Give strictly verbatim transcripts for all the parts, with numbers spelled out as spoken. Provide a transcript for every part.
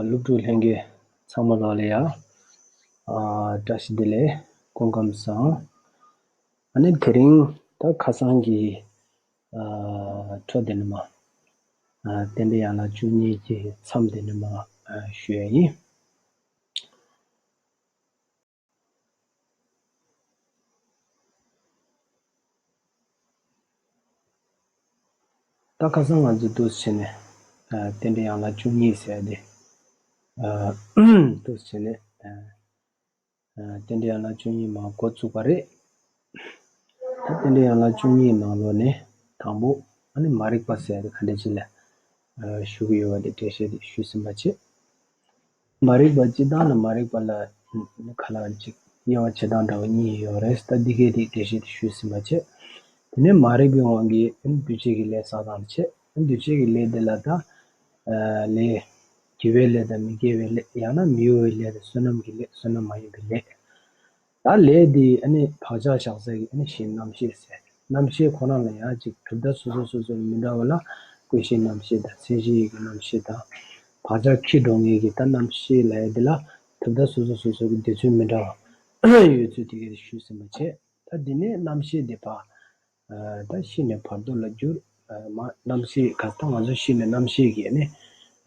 སློབ་ཕྲུག་ལྷན་རྒྱས་ཚང་མ་ལ་ལ་ཡ། ཨ། བཀྲ་ཤིས་བདེ་ལེགས། སྐུ་ཁམས་བཟང་། ཨ་ནི་དེ་རིང་ད་ཁ་སང་གི། ཨ། འཕྲོ་དེ་ནས་མར། ཨ། རྟེན་འབྲེལ་ཡན་ལག་བཅུ་གཉིས་ཀྱི་མཚམས་དེ་ནས་མར། ཨ། ཞུ་ཡ་ཡིན། ད་ཁ་སང་ང་ཚོ་འདུག་སེ་བྱས་ནས། ཨ། རྟེན་འབྲེལ་ཡན་ལག་བཅུ་གཉིས་ཟེར་ཏེ། ཨ། འདུག་སེ་བྱས་ནས། ཨ། རྟེན་འབྲེལ་ཡན་ལག་བཅུ་གཉིས་མར་འགོ་བཙུགས་པ་རེད། ད་རྟེན་འབྲེལ་ཡན་ལག་བཅུ་གཉིས་ནང་ལོགས་ནས་དང་པོ། ཨ་ནི་མ་རིག་པ་ཟེར་ཏེ་ག་འདྲ་ཅིག་ལ། ཨ། ཞུ་གི་ཡོད་པ་དེ་འགྲེལ་བཤད་དེ་ཞུས་ཟིན་པ་བྱས། མ་རིག་པ་སྤྱི་དང་ནི་མ་རིག་པ་ལ་ག་ལ་ཅིག་དབྱེ་བ་ཕྱེ་སྟངས་འདྲ་བོ་གཉིས་ཡོད་རེད། ད་འདི་གའི་དེ་འགྲེལ་བཤད་དེ་ཞུས་ཟིན་པ་བྱས། དེ་ནས་མ་རིག་པའི་དབང་གིས་འདུས་བྱས་ཀྱི་ལས་བསགས་སྟངས་བྱས། འདུས་བྱས་ཀྱི་ལས་དེ་ལ་ད། ཨ། ལས། དགེ་བའི་ལས་དང་མི་དགེ་བའི་ལས། ཡང་ན་མི་གཡོ་བའི་ལས་དང་བསོད་ནམས་ཀྱི་ལས། བསོད་ནམས་མ་ཡིན་པའི་ལས། ད་ལས་དེ་ཨ་ནི་བག་ཆགས་བཞག་ས་ཀྱི་ཨ་ནི་གཞི་རྣམ་ཤེས་ཟེར། རྣམ་ཤེས་ཁོ་རང་ལ་ཡང་ཅིག་གྲུབ་མཐའ་སོ་སོ་སོ་སོ་མི་འདྲ་བ་ལ་ཀུན་གཞིའི་རྣམ་ཤེས་དང་མཚན་གཞི་ཡི་གེའི་རྣམ་ཤེས་དང་། བག་ཆགས་འཁྱེར་འགྲོ་མཁན་གྱི་ད་རྣམ་ཤེས་ལབ་ཡ་དེ་ལ་གྲུབ་མཐའ་སོ་སོ་སོ་སོ་གི་འདོད་ཚུལ་མི་འདྲ་བ་ཡོད་ཚུལ་དེ་གའི་ཞུས་ཟིན་པ་བྱས། ད་འདི་ནས་རྣམ་ཤེས་དེ་ཕར། ཨ། ད་ཤི་ནས་བར་དོ་ལ་འགྱུར། ཨ། མ་རྣམ་ཤེས་ག་ད་ང་ཚོ་ཤི་ནས་རྣམ་ཤེས་ཀྱི་ནི།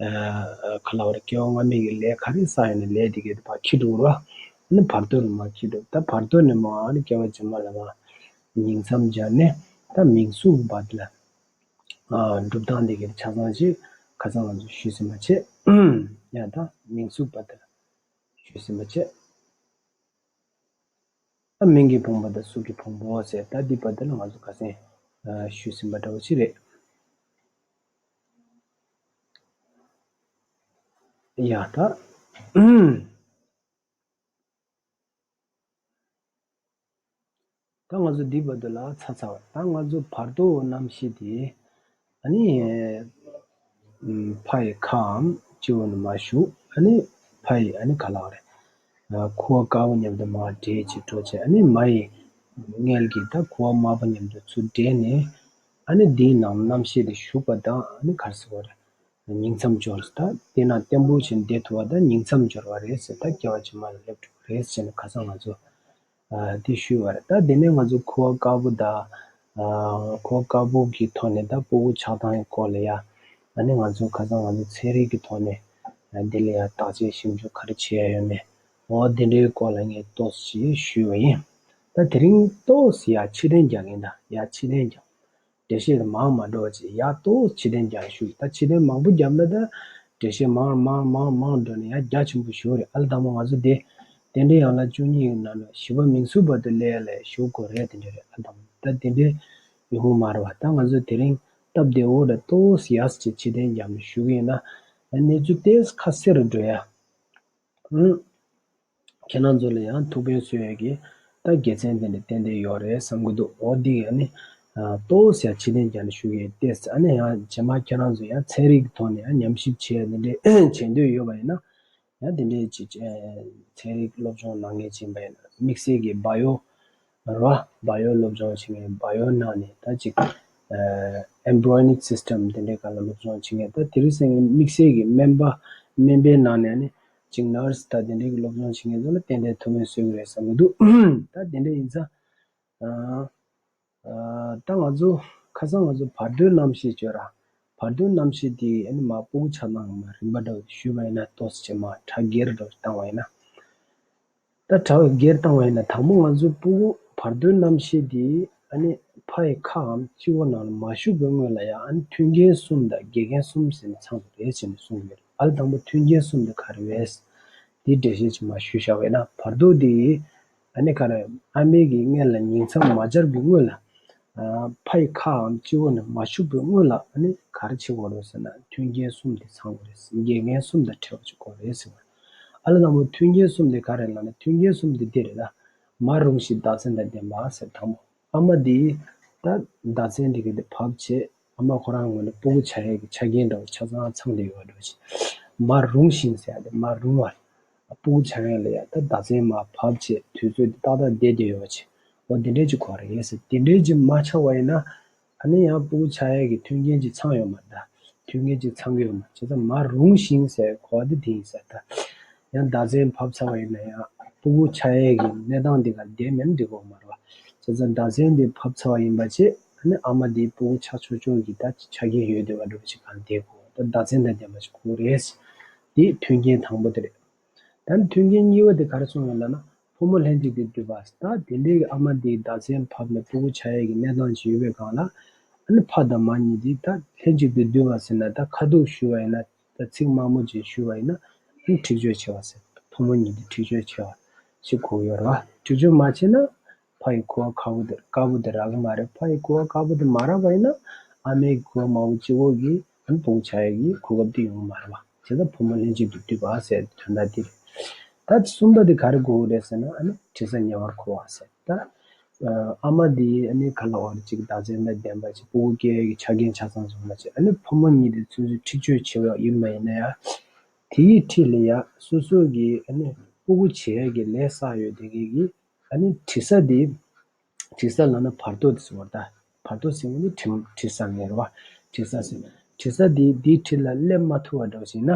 ཨ། ག་ལ་བར་སྐྱེ་བ་སྔ་མའི་གི་ལས་ག་རེ་བསགས་ཡོད་ན་ལས་དེ་གའི་ཕར་འཁྱེར་འགྲོ་ར། ཨ་ནི་བར་དོ་ལ་མར་འཁྱེར་འགྲོ། ད་བར་དོ་ནས་མར་ཨ་ནི་སྐྱེ་བ་རྗེས་མ་ལ་མར་ཉིང་མཚམས་སྦྱར་ནས། ད་མིང་གཟུགས་བར་དོ་ལ། ཨ། སྒྲུབ་སྟངས་དེ་གའི་ཆ་ཚང་ཞིག་ཁ་སང་ང་ཚོ་ཞུས་ཟིན་པ་བྱས། ཡང་ད་མིང་གཟུགས་བར་དོ་ལ་ཞུས་ཟིན་པ་བྱས། ད་མིང་གི་བུམ་པ་དང་གཟུགས་ཀྱི་བུམ་པ་ཟེར། ད་འདི་བར་དོ་ལ་ང་ཚོ་ཁ་སང་ཞུས་ཟིན་པ་འདྲ་བོ་ཞིག་རེད། ཡ་ད། ད་ང་ཚོ་འདི་བར་དོ་ལ་ཚར་ཚར་བ། ད་ང་ཚོ་བར་དོ་རྣམ་ཤེས་དེ། ཨ་ནི། ཨམ། ཕ་ཡི་ཁའམ་སྤྱི་བོ་ནས་མར་ཞུགས། ཨ་ནི་ཕ་ཡི་ཨ་ནི་ག་ལ་བ་རེད། ཨ། ཁུ་བ་དཀར་པོ་མཉམ་དུ་མར་འདྲེས་བྱས་འགྲོ་བྱས། ཨ་ནི་མ་ཡི་མངལ་གྱི་ད་ཁུ་བ་དམར་པོ་མཉམ་དུ་ཚུར་འདྲེས་ནས། ཨ་ནི་འདིའི་ནང་རྣམ་ཤེས་དེ་ཞུགས་པ་དང་། ཨ་ནི་ག་རེ་ཟེར་བ་རེད། ཉིང་མཚམས་སྦྱོར། ད་དེ་ན་བརྟན་པོ་བྱས་བསྡད་ཐུབ་པ་དང་ཉིང་མཚམས་སྦྱོར་བ་རེད་ཟེར། ད་སྐྱེ་བ་ཕྱི་མ་ལ་སླེབས་ཐུབ་པ་རེད་ཟེར་ནས་ཁ་སང་ང་ཚོ། ཨ། དེ་ཞུས་པ་རེད། ད་དེ་ནས་ང་ཚོ་ཁུ་བ་དཀར་པོ་དང་། ཨ། ཁུ་བ་དཀར་པོ་གི་ཐོག་ནས་ད་སྤུ་གུ་ཆགས་སྟངས་ཀྱི་སྐོར་ལ་ཡ། ཨ་ནི་ང་ཚོ་ཁ་སང་ང་ཚོ་ཚན་རིག་གི་ཐོག་ནས། ཨ། དེ་ལ་ཡ་བརྟག་དཔྱད་ཞིབ་འཇུག་ག་རེ་བྱས་ཡོད་མེད། འོ་དེ་འདྲའི་སྐོར་ལ་ངས་ཏོག་ཙམ་ཞུས་པ་ཡིན། ད་དེ་རིང་ཏོག་ཙམ་ཡ་ཕྱིར་དྲན་རྒྱག་གིན། ད་ཡ་ཕྱིར་དྲན་རྒྱག་འགྲེལ་བཤད་མང་མ་འགྲོ་བ་ཅིག་ཡ་ཏོག་ཙམ་ཕྱིར་དྲན་རྒྱག་ཞུ། ད་ཕྱིར་དྲན་མང་པོ་བརྒྱབ་ན་ད་འགྲེལ་བཤད་མང་མང་མང་མང་འགྲོ་ནས་ཡ་རྒྱ་ཆེན་པོ་ཞིག་རེད། ཨ་ལ་དང་པོ་ང་ཚོ་དེ་རྟེན་འབྲེལ་ཡན་ལག་བཅུ་གཉིས་ཀྱི་ནང་ནས་བཞི་པ་མིང་གཟུགས་བར་དོ་ལས་ལས་ཞུ་དགོས་རེད། དེ་འདྲ་རེད། ཨ་ལ་དང་པོ་ད་དེ་འདྲའི་ཡོང་གི་མ་རེད་བ། ད་ང་ཚོ་དེ་རིང་སྟབས་བདེ་བོ་ལ་ཏོག་ཙམ་ཡ་ཙམ་ཅིག་ཕྱིར་དྲན་རྒྱག་ནས་ཞུ་གི་ཡིན། ན་གནས་ཚུལ་ཏོག་ཙམ་ཁ་གསལ་རུ་འགྲོ་ཡ། ཨང་། ཁྱེད་རང་ཚོ་ལ་ཡང་ཐུགས་ཕན་གསོས་ཡས་ཀྱི་ད་དགེ་མཚན་དེ་འདྲ་ཏན་ཏན་ཡོད་རེད་བསམ་གྱི་འདུག་འོ་འདི་ཡང་ནི། ཨ། ཏོག་ཙམ་ཕྱིར་དྲན་རྒྱག་ནས་ཞུ་གི་ཡོད། ཏོག་ཙམ། ཨ་ནི་ཡང་རྗེས་མ་ཁྱེད་རང་ཚོ་ཡང་ཚན་རིག་གི་ཐོག་ནས་ཡང་ཉམས་ཞིབ་བྱས་དེ་འདྲ་བྱེད་འདོད་ཡོད་པ་ཡིན་ན། ཡང་དེ་འདྲའི་ཅིག་ཨ། ཚན་རིག་སློབ་སྦྱོང་གནང་མཁན་ཅིག་ཡིན་པ་ཡིན་ན། དམིགས་བསལ་གྱི་བ་ཡོ། ར། བ་ཡོ་སློབ་སྦྱོང་བྱེད་མཁན། བ་ཡོ་ནང་ནས་ད་ཅིག་ཨ། embryonic system དེ་འདྲའི་སྒང་ལ་སློབ་སྦྱོང་བྱེད་མཁན། ད་དེ་རིང་སང་ཉིན་དམིགས་བསལ་གྱི་སྨན་པ། སྨན་པའི་ནང་ནས་ནི་ཅིག་nurse ད་དེ་འདྲའི་གི་སློབ་སྦྱོང་བྱེད་མཁན་ཚོ་ལ་ཏན་ཏན་ཐུགས་ཕན་གསོས་ཀྱི་རེད་བསམ་གྱི་འདུག་ད་དེ་འདྲ་ཡིན་ཙང་། ཨ། ཨ། ད་ང་ཚོ་ཁ་སང་ང་ཚོ་བར་དོའི་རྣམ་ཤེས་བརྗོད་ར། བར་དོའི་རྣམ་ཤེས་དེ་ཨ་ནི་མར་སྤུ་གུ་ཆགས་སྟངས་མར་རིམ་པ་འདྲ་བོ་ཞུས་པ་ཡིན་ན། ཏོག་ཙམ་མར་གྲ་རྒྱས་འདྲ་བོ་བཏང་བ་ཡིན་ན། ད་གྲ་རྒྱས་བཏང་བ་ཡིན་ན། དང་པོ་ང་ཚོའི་སྤུ་གུ་བར་དོའི་རྣམ་ཤེས་དེ་ཨ་ནི་ཕ་ཡི་ཁའམ་སྤྱི་བོ་ནང་ལ་མ་ཞུགས་པའི་སྔོན་ལ་ཡང་ཨ་ནི་མཐུན་རྐྱེན་གསུམ་དང་འགལ་རྐྱེན་གསུམ་ཟེར་ནས་ཚང་བ་རེད་ཅེས་ནས་གསུངས་ཡོད། ཨ་ལ་དང་པོ་མཐུན་རྐྱེན་གསུམ་དེ་ག་རེ་རེད། དེའི་འགྲེལ་བཤད་ཅིག་མར་ཞུས་བཞག་པ་ཡིན་ན། བར་དོ་དེ་ཨ་ནི་ག་རེ། ཨ་མའི་གི་མངལ་ལ་ཉིང་མཚམས་མ་སྦྱར་བའི་སྔོན་ལ། ཨ། ཕ་ཡི་ཁའམ་སྤྱི་བོ་ནས་མ་ཞུགས་པའི་སྔོན་ལ་ཨ་ནི་ག་རེ་བྱེད་དགོས་རེད་ཟེར་ན། མཐུན་རྐྱེན་གསུམ་དེ་ཚང་དགོས་རེད། འགལ་རྐྱེན་གསུམ་དང་བྲལ་བ་ཅིག་དགོས་རེད་ཟེར་བ། ཨ་ལ་དང་པོ་མཐུན་རྐྱེན་གསུམ་དེ་ག་རེ་ལབ་ན། མཐུན་རྐྱེན་གསུམ་དེ་འདི་རེད་ད། མ་རུངས་ཤིང་བདག་འཛིན་དང་ལྡན་པ་ཟེར། དང་པོ་ཨ་མ་དེས་ད་བདག་འཛིན་དེ་ག་དེ་བབས་བྱས། ཨ་མ་ཁོ་རང་ངོས་ནས་སྤུ་གུ་ཆགས་ཡས་ཀྱི་ཆ་རྐྱེན་འདྲ་བོ་ཆ་ཚང་ཚང་བསྡད་ཡོད་པ་འདྲ་བོ་ཅིག་མ་རུངས་ཤིང་ཟེར་ཡ་དེ་མ་རུང་བ། སྤུ་གུ་ཆགས་ཡས་ལ་ཡ་ད་བདག་འཛིན་མར་བབས་བྱས་དུས་ཚོད་དེ་ཏག་ཏག་བསྡད་བསྡད་ཡོད་པ་ཅིག་འོ་དེ་འདྲས་ཅིག་དགོས་རེད་ཟེར། དེ་འདྲས་ཅིག་མ་ཆགས་པ་ཡིན་ན། ཨ་ནི་ཡང་སྤུ་གུ་ཆགས་ཡས་ཀྱི་མཐུན་རྐྱེན་ཅིག་ཚང་ཡོད་མ་རེད་ད། མཐུན་རྐྱེན་ཅིག་ཚང་གི་ཡོད་མ་རེད། བྱས་ཙང་མ་རུངས་ཤིང་ཟེར་གོ་བ་དེ་དེ་ཡིན་ཟེར། ད་ཡང་མདའ་ཚན་ཕབ་ཚར་བ་ཡིན་ན་ཡང་སྤུ་གུ་ཆགས་ཡས་ཀྱི་གནས་སྟངས་འདི་ག་བསྡད་མེད་ན་འགྲིག་གི་མ་རེད་བ། བྱས་ཙང་མདའ་ཚན་འདི་ཕབ་ཚར་བ་ཡིན་པ་བྱས། ཨ་ནི་ཨ་མ་འདི་སྤུ་གུ་ཆགས་ཆོག་ཆོག་གི་ད་ཆ་རྐྱེན་ཡོད་བསྡད་པ་འདྲ་བོ་ཞིག་གང་བསྡད་དགོས། ད་མདའ་ཚན་དང་ལྡན་པ་ཞིག་དགོས་རེད། འདི་མཐུན་རྐྱེན་དང་པོ་དེ་རེད། ད་ནི་མཐུན་རྐྱེན་གཉིས་པ་དེ་ག་རེ་གསུངས་ཡོད་ལབ་ན། ཕོ་མོ་ལྷན་ཅིག་ཏུ་འདུས་པ། ད་དེ་འདྲའི་ཨ་མ་འདིས་མདའ་ཚན་ཕབ་ནས་སྤུ་གུ་ཆགས་ཡས་ཀྱི་གནས་སྟངས་ཅིག་ཡོད་པའི་སྒང་ལ། ཨ་ནི་ཕ་དང་མ་གཉིས་འདི་ད་ལྷན་ཅིག་ཏུ་འདུས་པ་ཟེར་ན། ད་ཁ་ཐུག་ཞུས་པ་ཡིན་ན། ད་ཚིག་དམའ་མོ་ཅིག་ཞུས་པ་ཡིན་ན། ཨ་ནི་འཁྲིག་སྤྱོད་ཆེ་བ་ཟེར། ཕོ་མོ་གཉིས་འདི་འཁྲིག་སྤྱོད་ཆེ་བ་ཞིག་དགོས་ཡོད་རེད་བ། འཁྲིག་སྤྱོད་མ་ཆེ་ན། ཕ་ཡི་ཁུ་བ་དཀར་པོ་དེ་དཀར་པོ་དེ་རག་གི་མ་རེད། ཕ་ཡི་ཁུ་བ་དཀར་པོ་དེ་མ་རག་པ་ཡིན་ན། ཨ་མའི་ཁུ་བ་དམར་པོ་གཅིག་པོ་གིས་ཨ་ནི་སྤུ་གུ་ཆགས་ཡས་ཀྱི་གོ་སྐབས་དེ་ཡོང་གི་མ་རེད་བ། བྱས་ཙང་ཕོ་མོ་ལྷན་ཅིག་ཏུ་འདུས་པ་ཟེར་དོན་དག་འདི་རེད། ད་གསུམ་པ་དེ་ག་རེ་དགོས་ཀྱི་རེད་ཟེར་ན། ཨ་ནི་དྲི་ས་ཉེ་བར་འཁོར་བ་ཟེར། ད་ཨ་མ་འདི་ཨ་ནི་ག་ལབ་དགོས་རེད། ཅིག་མདའ་ཚན་དང་ལྡན་པ་ཅིག་སྤུ་གུ་སྐྱེ་ཡས་ཀྱི་ཆ་རྐྱེན་ཆ་ཚང་བྱུང་བ་ཅིག་ཨ་ནི་ཕོ་མོ་གཉིས་དེ་ཚོ་ཚོས་འཁྲིག་སྤྱོད་བྱེད་པ་ཡིན་པ་ཡིན་ན་ཡང་། དེའི་འཁྲིས་ལ་ཡང་སོ་སོ་གི་ཨ་ནི་སྤུ་གུ་བྱེད་ཡས་ཀྱི་ལས་བསགས་ཡོད་དེ་གི་གི་ཨ་ནི་དྲི་ས་དེ། དྲི་ས་ལབ་ན་བར་དོ་དེ་ཟེར་བ། ད་བར་དོ་ཟེར་བ་ནི་དྲི་དྲི་ས་ངེས་རེད་བ། དྲི་ས་ཟེར། དྲི་ས་དེ་དེའི་འཁྲིས་ལ་སླེབས་མ་ཐུབ་པ་འདྲ་བོ་ཞིག་ན།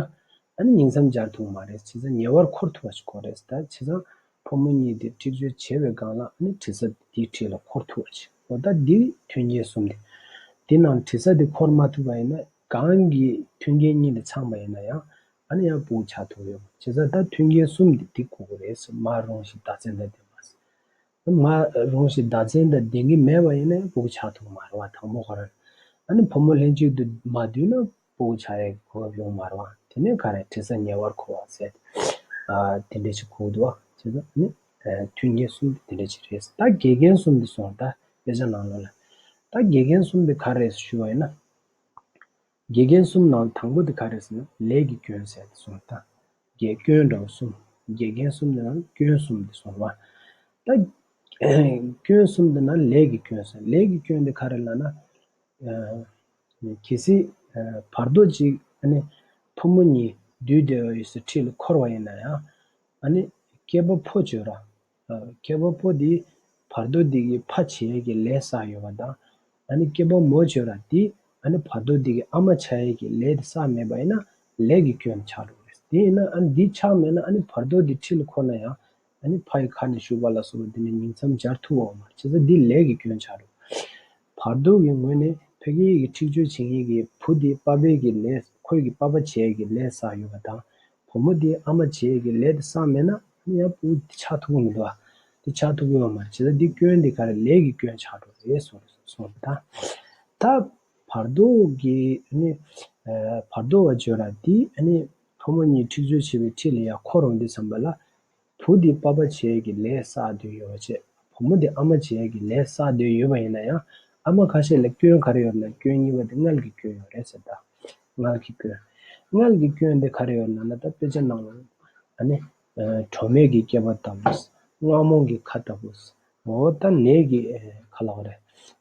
ཨ་ནི་ཉིང་མཚམས་སྦྱར་ཐུབ་མ་རེད། བྱས་ཙང་ཉེ་བར་འཁོར་ཐུབ་པ་ཞིག་དགོས་རེད། ད་བྱས་ཙང་ཕོ་མོ་གཉིས་དེ་འཁྲིག་སྤྱོད་བྱེད་པའི་སྒང་ལ་ཨ་ནི་དྲི་ས་དེའི་འཁྲིས་ལ་འཁོར་ཐུབ་པ་ཞིག་འོ་ད་འདི་མཐུན་རྐྱེན་གསུམ་དེ། དེ་ནང་དྲི་ས་དེ་འཁོར་མ་ཐུབ་པ་ཡིན་ན། གང་གི་མཐུན་རྐྱེན་གཉིས་དེ་ཚང་པ་ཡིན་ན་ཡང་། ཨ་ནི་ཡང་སྤུ་གུ་ཆགས་ཐུབ་ཡོད། བྱས་ཙང་ད་མཐུན་རྐྱེན་གསུམ་དེ་འདི་དགོས་ཀྱི་རེད་ཟེར། མ་རུངས་ཤིང་མདའ་ཚན་དང་ལྡན་པ་ཟེར། མ་རུངས་ཤིང་མདའ་ཚན་དང་ལྡན་གྱི་མེད་པ་ཡིན་ན་ཡང་སྤུ་གུ་ཆགས་ཐུབ་མ་རེད་བ། དང་པོ་ཁོ་རང་། ཨ་ནི་ཕོ་མོ་ལྷན་ཅིག་ཏུ་མ་འདུས་ན་སྤུ་གུ་ཆགས་ཡས་གོ་སྐབས་ཡོང་མ་རེད་བ། དེ་ནས་ག་རེ་དྲི་ས་ཉེ་བར་འཁོར་བ་ཟེར། ཨ་དེ་འདྲ་ཞིག་དགོས་འདུག་བ། བྱས་ཙང་ནི་ཨ་མཐུན་རྐྱེན་གསུམ་དེ་འདྲ་ཞིག་རེད། ད་འགལ་རྐྱེན་གསུམ་དེ་སོང་། ད་དཔེ་ཆ་ནང་ལོགས་ལ། ད་འགལ་རྐྱེན་གསུམ་དེ་ག་རེ་རེད་ཞུ་བ་ཡིན་ན། འགལ་རྐྱེན་གསུམ་ནང་དང་པོ་དེ་ག་རེ་ཟེར་ན་ལས་ཀྱི་སྐྱོན་ཟེར་དེ་སོང་། ད་འགལ་སྐྱོན་འདྲ་བོ་གསུམ། འགལ་རྐྱེན་གསུམ་དེ་ནང་སྐྱོན་གསུམ་དེ་སོང་བ། ད་སྐྱོན་གསུམ་དེ་ནང་ལས་ཀྱི་སྐྱོན་ཟེར། ལས་ཀྱི་སྐྱོན་དེ་ག་རེ་ལབ་ན། ཨ་གལ་སྲིད་ཨ་བར་དོ་ཅིག་ཨ་ནི་ཕོ་མོ་གཉིས་འདུས་བསྡད་ཡོད་སའི་འཁྲིས་ལ་འཁོར་བ་ཡིན་ན་ཡང་། ཨ་ནི་སྐྱེས་པ་ཕོ་བྱོས་ར། ཨ་སྐྱེས་པ་ཕོ་དེ་བར་དོ་དེ་གི་ཕ་བྱེད་ཡས་ཀྱི་ལས་བསགས་ཡོད་པ་དང་། ཨ་ནི་སྐྱེས་པ་མོ་བྱོས་ར་དེ་ཨ་ནི་བར་དོ་དེ་གི་ཨ་མ་བྱ་ཡས་ཀྱི་ལས་དེ་བསགས་མེད་པ་ཡིན་ན་ལས་ཀྱི་སྐྱོན་ཆགས་འགྲོ་གི་རེད། དེ་ཡིན་ན་ཨ་ནི་འདི་ཆགས་མེད་ན་ཨ་ནི་བར་དོ་དེ་འཁྲིས་ལ་འཁོར་ན་ཡང་། ཨ་ནི་ཕ་ཡི་ཁ་ནས་ཞུས་པ་ལ་སོགས་པ་དེ་ནི་ཉིང་མཚམས་སྦྱར་ཐུབ་པ་ཡོད་མ་རེད། བྱས་ཙང་འདི་ལས་ཀྱི་སྐྱོན་ཆགས་འགྲོ། བར་དོ་གི་ངོས་ནས་ཕ་གི་ཡི་གི་འཁྲིག་སྤྱོད་བྱེད་མཁན་གྱི་བུ་དེ་པ་ཕའི་གི་ལས། ཁོའི་གི་པ་ཕ་བྱེད་ཡས་ཀྱི་ལས་བསགས་ཡོད་པ་དང་། བུ་མོ་དེ་ཨ་མ་བྱེད་ཡས་ཀྱི་ལས་དེ་བསགས་མེད་ན་ཨ་ནི་ཡང་སྤུ་གུ་དེ་ཆགས་ཐུབ་ཀྱི་མི་འདུག་ཨ། དེ་ཆགས་ཐུབ་ཀྱི་ཡོད་མ་རེད། བྱས་ཙང་འདི་སྐྱོན་དེ་ག་རེ་ལས་ཀྱི་སྐྱོན་ཆགས་འགྲོ་རེད་གསུངས་རེད། ད་ད་བར་དོ་གི་ཨ་ནི་ཨ་བར་དོ་བ་བརྗོད་ར་དེ་ཨ་ནི་ཕོ་མོ་གཉིས་འཁྲིག་སྤྱོད་བྱེད་པའི་འཁྲིས་ལ་ཡང་འཁོར་འོང་དུས་ཙམ་པ་ལ། བུ་དེ་པ་ཕ་བྱེད་ཡས་ཀྱི་ལས་བསགས་བསྡད་ཡོད་པ་བྱས། བུ་མོ་དེ་ཨ་མ་བྱེད་ཡས་ཀྱི་ལས་བསགས་བསྡད་ཡོད་པ་ཡིན་ན་ཡང་། ཨ་མ་ཁ་ཤས་ལ་སྐྱོན་ག་རེ་ཡོད་ན། སྐྱོན་གཉིས་པ་དེ་མངལ་གྱི་སྐྱོན་ཡོད་རེད་ཟེར། ད་མངལ་གྱི་སྐྱོན། མངལ་གྱི་སྐྱོན་དེ་ག་རེ་ཡོད་ན་ན། ད་དཔེ་ཆ་ནང་ལ་ཨ་ནི་ཨ་གྲོགས་མེད་ཀྱི་སྐེད་པ་ལྟ་བུ། མངར་མོ་གི་ཁ་ལྟ་བུ། འོ་ད་ནད་ཀྱི་ཨ་ག་ལབ་དགོས་རེད།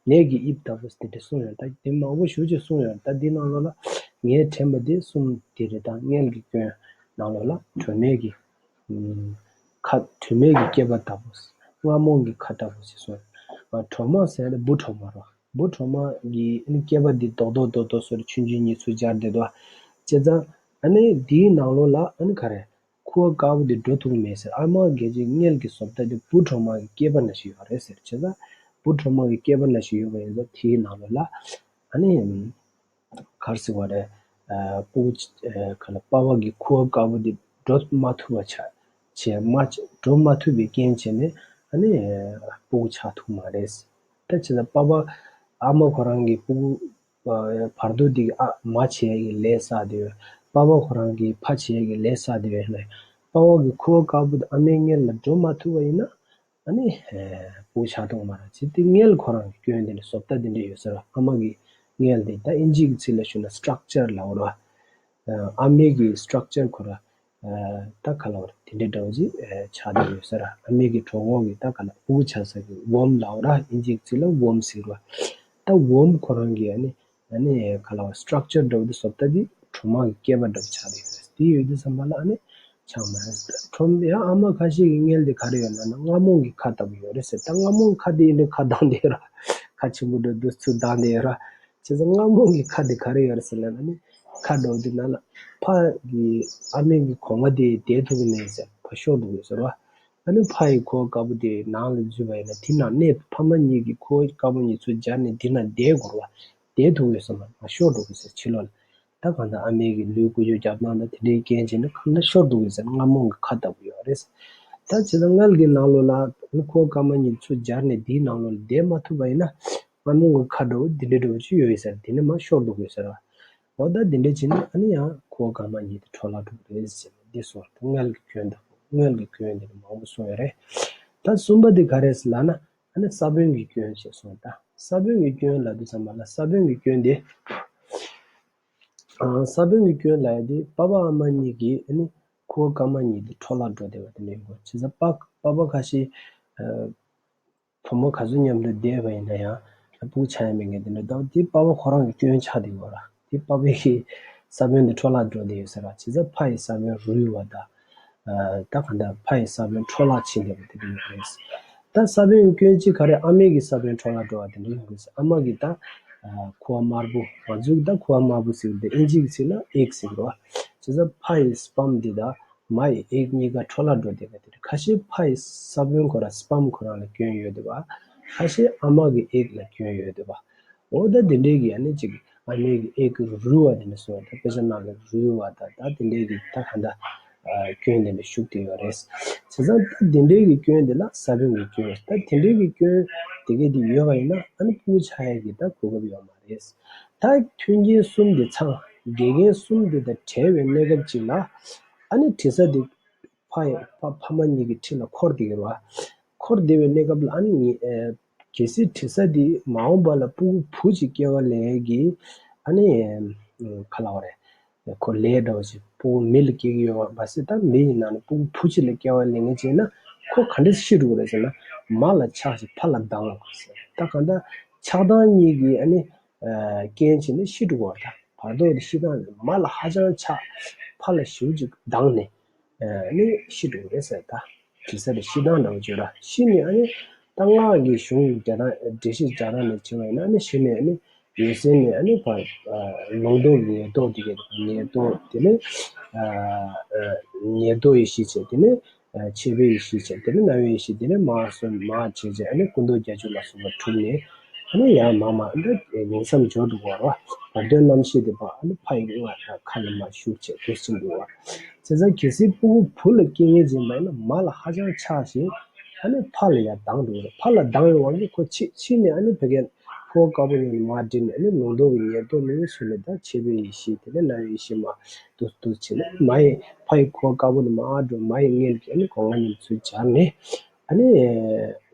ནད་ཀྱི་དབྱིབས་ལྟ་བུ་དེ་འདྲ་གསུངས་ཡོད། ད་དེ་མང་པོ་ཞེ་ཅིག་གསུངས་ཡོད། ད་འདི་ནང་ལོགས་ལ་ངས་དྲན་པ་དེ་གསུམ་དེ་རེད། ད་མངལ་གྱི་སྐྱོན་ནང་ལོགས་ལ་གྲོགས་མེད་ཀྱི་ཁ། གྲོགས་མེད་ཀྱི་སྐེད་པ་ལྟ་བུ། མངར་མོ་གི་ཁ་ལྟ་བུ་ཞེས་གསུངས། གྲོགས་མོ་ཟེར་ན་བུ་གྲོགས་མོ་རེད། བུ་གྲོགས་མོ་གི་ཨ་ནི་སྐེད་པ་འདི་རྡོག་རྡོག་རྡོག་རྡོག་བཟོ་འདྲ་ཆུང་ཆུང་གཉིས་ཚུར་སྦྱར་བསྡད་འདུག། བྱས་ཙང་ཨ་ནི་འདིའི་ནང་ལོགས་ལ་ཨ་ནི་ག་རེ། ཁུ་བ་དཀར་པོ་འདི་འགྲོ་ཐུབ་ཀྱི་མེད་ཟེར། ཨ་མ་སྐད་ཅིག་མངལ་གྱི་བཟོ་ལྟ་འདི་བུ་གྲོགས་མོ་གི་སྐེད་པ་ནང་བཞིན་ཡོད་རེད་ཟེར། བྱས་ཙང་བུ་གྲོགས་མོ་གི་སྐེད་པ་ནང་བཞིན་ཡོད་པ་ཡིན་ཙང་དེའི་ནང་ལོགས་ལ་ཨ་ནི། ག་རེ་ཟེར་བ་རེད། ཨ་སྤུ་གུ་ཨ་ག་ལ་པ་ཕ་གི་ཁུ་བ་དཀར་པོ་འདི་འགྲོ་མ་ཐུབ་པ་ཆགས་བྱས། མ་འགྲོ་མ་ཐུབ་པའི་རྐྱེན་བྱས་ནས་ཨ་ནི་སྤུ་གུ་ཆགས་ཐུབ་མ་རེད། ད་བྱས་ཙང་པ་ཕ་ཨ་མ་ཁོ་རང་གི་སྤུ་གུ་ཨ་བར་དོ་འདི་གི་ཨ་མ་བྱེད་ཡས་ཀྱི་ལས་བསགས་བསྡད་ཡོད། པ་ཕ་ཁོ་རང་གི་ཕ་བྱེད་ཡས་ཀྱི་ལས་བསགས་བསྡད་ཡོད་ནས། པ་ཕ་གི་ཁུ་བ་དཀར་པོ་འདི་ཨ་མའི་མངལ་ལ་འགྲོ་མ་ཐུབ་པ་ཡིན་ན། ཨ་ནི་ཨ་སྤུ་གུ་ཆགས་ཐུབ་མ་རེད། བྱས་ཙང་མངལ་ཁོ་རང་གི་སྐྱོན་དེ་འདྲ་བཟོ་ལྟ་དེ་འདྲ་ཡོད་ས་རེད། ཨ་མ་གི་མངལ་དེ་ད་ཨིན་ཇི་གི་ཚིག་ལ་ཞུས་ན་སི་ཊག་ཅར་ལབ་དགོས་རེད་བ། ཨ་མའི་གི་སི་ཊག་ཅར་ཁོ་ར་ཨ་ད་ག་ལབ་དགོས་རེད། དེ་འདྲ་འདྲ་བོ་ཅིག་ཨ་ཆགས་བསྡད་ཡོད་ས་རེད། ཨ་མའི་གི་གྲོད་ཁོག་གི་ད་ག་ལབ་སྤུ་གུ་ཆགས་ས་གི་ཝོམ་ལབ་དགོས་རེད། ཨིན་ཇི་གི་ཚིག་ལ་ཝོམ་ཟེར་བ། ད་ཝོམ་ཁོ་རང་གི་ཨ་ནི་ཨ་ནི་ག་ལབ་སི་ཊག་ཅར་འདྲ་བོ་དེ་བཟོ་ལྟ་དེ་གྲོགས་མོ་གི་སྐེད་པ་འདྲ་བོ་ཆགས་བསྡད་ཡོད་རེད། དེ་ཡོད་དུས་ཙམ་པ་ལ་ཨ་ནི་ཆགས་མ་རེད། ཁྲོམ་ཡང་ཨ་མ་ཁ་ཤས་ཀྱི་མངལ་དེ་ག་རེ་ཡོད་ལབ་ན་མངར་མོ་གི་ཁ་ལྟ་བུ་ཡོད་རེད་ཟེར། ད་མངར་མོ་གི་ཁ་དེ་ཡིན་དུས་ཁ་གདངས་བསྡད་ཡོད་ར། ཁ་ཆེན་པོ་འདྲ་འདུག་ཚུར་གདངས་བསྡད་ཡོད་ར། བྱས་ཙང་མངར་མོ་གི་ཁ་དེ་ག་རེ་ཡོད་རེད་ཟེར་ལབ་ན་ནི་ ཁ་འདྲ་བོ་དེ་ནང་ལ་ཕ་གི་ཨ་མའི་གི་གོང་མ་དེ་བསྡད་ཐུབ་ཀྱི་མེད་ཟེར། ཕ་ཤོར་འགྲོ་གི་ཟེར་བ། ཨ་ནི་ཕ་ཡི་ཁུ་བ་དཀར་པོ་དེ་ནང་ལ་འཛུལ་བ་ཡིན་ན་དེ་ནང་གནས་ཕ་མ་གཉིས་ཀྱི་ཁུ་བ་དཀར་པོ་གཉིས་ཚུར་སྦྱར་ནས་དེ་ནང་བསྡད་དགོས་རེད་བ། བསྡད་ཐུབ་ཀྱི་ཟེར་མ་རེད། ཕ་ཤོར་འགྲོ་གི་ཟེར། ཕྱི་ལོགས་ལ། ད་གང་ལྟར་ཨ་མའི་གི་ལུས་ཀུ་ཡོ་རྒྱབ་སྟངས་དང་དེ་འདྲའི་རྐྱེན་བྱས་ནས་ཁ་ན་ཤོར་འགྲོ་གི་ཟེར། རྔ་མོང་གི་ཁ་ལྟ་བུ་ཡོད་རེད། ད་བྱས་ཙང་མངལ་གྱི་ནང་ལོགས་ལ་ཁུ་བ་དཀར་དམར་གཉིས་ཚུར་སྦྱར་ནས་དེའི་ནང་ལོགས་ལ་བསྡད་མ་ཐུབ་པ་ཡིན་ན། རྔ་མོང་གི་ཁ་འདྲ་བོ་འདི་འདྲ་འདྲ་བོ་ཅིག་ཡོད་ཡོད་ཟེར། དེ་ནི་མར་ཤོར་འགྲོ་གི་ཟེར་བ། འོ་ད་འདི་འདྲ་བྱས་ན་ཨ་ནི་ཡང་ཁུ་བ་དཀར་དམར་གཉིས་དེ་འཕྲོ་བརླག་འགྲོ་གི་རེད་ཟེར་ནས་འདི་གསུངས། མངལ་གྱི་སྐྱོན་དང་མངལ་གྱི་སྐྱོན་འདི་ནི་མང་པོ་གསུངས་ཡོད་རེད། ད་གསུམ་པ་འདི་ག་རེ་ཟེར་ལབ་ན། ཨ་ནི་ས་བོན་གྱི་སྐྱོན་ཞེས་གསུངས། ད་ས་བོན་གྱི་སྐྱོན་ལབ་དུས་ཙམ་པ་ལ་ས་བོན་གྱི་སྐྱོན་དེ། ཨ། ས་བོན་གྱི་སྐྱོན་ལབ་ཡ་དེ་པ་ཕ་ཨ་མ་གཉིས་ཀྱི་ཨ་ནི་ཁུ་བ་དཀར་དམར་གཉིས་དེ་འཕྲོ་བརླག་འགྲོ་བསྡད་པ་དེ་འདྲ་ཡིན་དགོས། བྱས་ཙང་པ་པ་ཕ་ཁ་ཤས། ཨ། བུ་མོ་ག་ཚོད་མཉམ་དུ་བསྡད་པ་ཡིན་ན་ཡང་སྤུ་གུ་ཆགས་ཡ་མེད་མཁན་དེ་འདྲ་འདུག་དེ་པ་ཕ་ཁོ་རང་གི་སྐྱོན་ཆགས་བསྡད་ཡོད་ར། དེ་པ་ཕའི་གི་ས་བོན་དེ་འཕྲོ་བརླག་འགྲོ་བསྡད་ཡོད་ཟེར་བ། བྱས་ཙང་ཕ་ཡི་ས་བོན་རུལ་བ་དང་། ཨ། ད་གང་ལྟར་ཕ་ཡི་ས་བོན་འཕྲོ་བརླག་ཕྱིན་བསྡད་པ་དེ་འདྲ་ཡོད་རེད། ད་ས་བོན་སྐྱོན་གཅིག་ག་རེ། ཨ་མའི་གི་ས་བོན་འཕྲོ་བརླག་འགྲོ་བ་དེ་འདྲ་ཡོང་གི་རེད། ཨ་མ་གི་ད། ཨ། ཁུ་བ་དམར་པོ། ང་ཚོས་ད་ཁུ་བ་དམར་པོ་ཟེར་གི་འདུག་ཨིན་ཇི་གི་ཚིག་ལ་ཨེག་ཟེར་གི་རེད་བ། བྱས་ཙང་ཕ་ཡི་སི་པམ་འདི་དང་མ་ཡི་ཨེག་གཉིས་ཀ་འཕྲོ་བརླག་འགྲོ་བསྡད་པ་དེ་རེད། ཁ་ཤས་ཕ་ཡི་ས་བོན་ཁོ་རང་སི་པམ་ཁོ་རང་ལ་སྐྱོན་ཡོད་འདུག་བ། ཁ་ཤས་ཨ་མ་གི་ཨེག་ལ་སྐྱོན་ཡོད་འདུག་བ། འོ་ད་དེ་འདྲའི་གི་ཨ་ནི་ཅིག་ཨ་མའི་གི་ཨེག་རུལ་བ་དེ་འདྲ་སོང་བ། ད་དཔེ་ཆ་ནང་གི་རུལ་བ་ད་ད་དེ་འདྲའི་གི་ད་ག་འདྲ་ཨ་སྐྱོན་དེ་འདྲ་ཞུགས་བསྡད་ཡོད་རེད། བྱས་ཙང་ད་དེ་འདྲའི་གི་སྐྱོན་དེ་ལ་ས་བོན་གྱི་སྐྱོན། ད་དེ་འདྲའི་གི་སྐྱོན་དེ་གས་དེ་ཡོད་པ་ཡིན་ན་ཨ་ནི་སྤུ་གུ་ཆགས་ཡ་གི་ད་གོ་སྐབས་ཡོད་མ་རེད། ད་མཐུན་རྐྱེན་གསུམ་དེ་ཚང་། དགེ་རྒན་གསུམ་དེ་དང་བྲལ་བའི་གནས་སྐབས་ཅིག་ལ་ཨ་ནི་དྲི་ཟ་དེ་ཕ་ཡི་ཕ་ཕ་མ་གཉིས་ཀྱི་འཁྲིས་ལ་འཁོར་བསྡད་ཀྱི་རེད་བ། འཁོར་བསྡད་པའི་གནས་སྐབས་ལ་ཨ་ནི་ངེ་ཨེ། གལ་སྲིད་དྲི་ཟ་འདི་མ་འོངས་པ་ལ་སྤུ་གུ་བུ་གཅིག་སྐྱེ་བ་ལེན་ཡས་ཀྱི་ཨ་ནི་ཨེ། ག་ལབ་དགོས་རེད། ཁོ་ལས་འདྲ་བོ་ཞིག་སྤུ་གུ་མི་ལ་སྐྱེ་གི་ཡོད་པ་ཟེར། ད་མི་ཡི་ནང་ནས་སྤུ་གུ་བུ་གཅིག་ལ་སྐྱེ་བ་ལེན་མཁན་བྱས་ན་ཁོ་ག་འདྲ་ཤི་འགྲོ་གི་རེད་ཟེར་ན། མ་ལ་ཆགས་ཤིང་ཕ་ལ་སྡང་བ་ཟེར། ད་གང་ལྟར་ཆགས་སྡང་གཉིས་ཀྱི་ཨ་ནི་ཨེ། རྐྱེན་བྱས་ནས་ཤི་འགྲོ་གི་རེད། ད་བར་དོ་དེ་ཤི་སྟངས་མ་ལ་ཧ་ཅང་ཆགས། ཕ་ལ་ཞེ་པོ་ཅིག་སྡང་ནས། ཨ་ནི་ཤི་འགྲོ་གི་རེད་ཟེར། ད་དྲི་ཟ་དེ་ཤི་སྟངས་འདྲ་བོ་བརྗོད་ར། ཤི་ནས་ཨ་ནི་ད་སྔགས་ཀྱི་གཞུང་གི་འགྲེལ་སྟངས་འགྲེལ་བཤད་རྒྱག་སྟངས་ནས་བྱས་པ་ཡིན་ན། ཨ་ནི་ཤི་ནས་ཨ་ནི་འོད་གསལ་ནས་ཨ་ནི་ཕར་ལུང་རྟོགས་ཀྱི་ཉེར་བསྡོགས་དེ་གས། ཉེར་བསྡོགས་དེ་ནས་ཨ་ཨ་ཉེར་བསྡོགས་ཡེ་ཤེས་བྱས། དེ་ནས་ཨ་མཆེད་པའི་ཡེ་ཤེས་བྱས། དེ་ནས་རྣ་བའི་ཡེ་ཤེས། དེ་ནས་མར་གསུམ་མར་བྱས་བྱས། ཨ་ནི་སྐུ་མདོག་བརྒྱད་ཅུ་ལ་སོགས་པ་གྲུབ་ནས། ཨ་ནི་ཡང་མར་མར་འདི་ཉིང་མཚམས་སྦྱོར་འགྲོ་གི་རེད་བ། བར་དོའི་རྣམ་ཤེས་དེ་ཕར་ཨ་ནི་ཕ་ཡི་མངལ་ཁ་ལ་མར་ཞུགས་བྱས་དེ་ཕྱིན་འགྲོ་གི་རེད་བ། བྱས་ཙང་གལ་སྲིད་སྤུ་གུ་བུ་ལ་སྐྱེ་མཁན་ཅིག་ཡིན་པ་ཡིན་ན་མ་ལ་ཧ་ཅང་ཆགས་ཤིང་། ཨ་ནི་ཕ་ལ་ཡང་སྡང་འགྲོ་གི་རེད། ཕ་ལ་སྡང་བའི་དབང་གིས་ཁོ་ཕྱི་ཕྱི་ནས་ཨ་ནི་ཕ་གིར་ཁུ་བ་དཀར་པོ་ནང་ནས་མར་འདྲེས་ནས་ཨ་ནི་ལུང་རྟོགས་ཀྱི་ཉེར་བསྡོགས་ནས་ཚུར་ནས་ད་མཆེད་པའི་ཡེ་ཤེས། དེ་ནས་རྣ་བའི་ཡེ་ཤེས་མར་འདུག་འདུག་བྱས་ནས་མ་ཡི་ཕ་ཡི་ཁུ་བ་དཀར་པོ་ནས་མར་འགྲོ། མ་ཡི་མངལ་གྱི་ཨ་ནི་སྒོ་ང་གཉིས་ཚུར་སྦྱར་ནས། ཨ་ནི་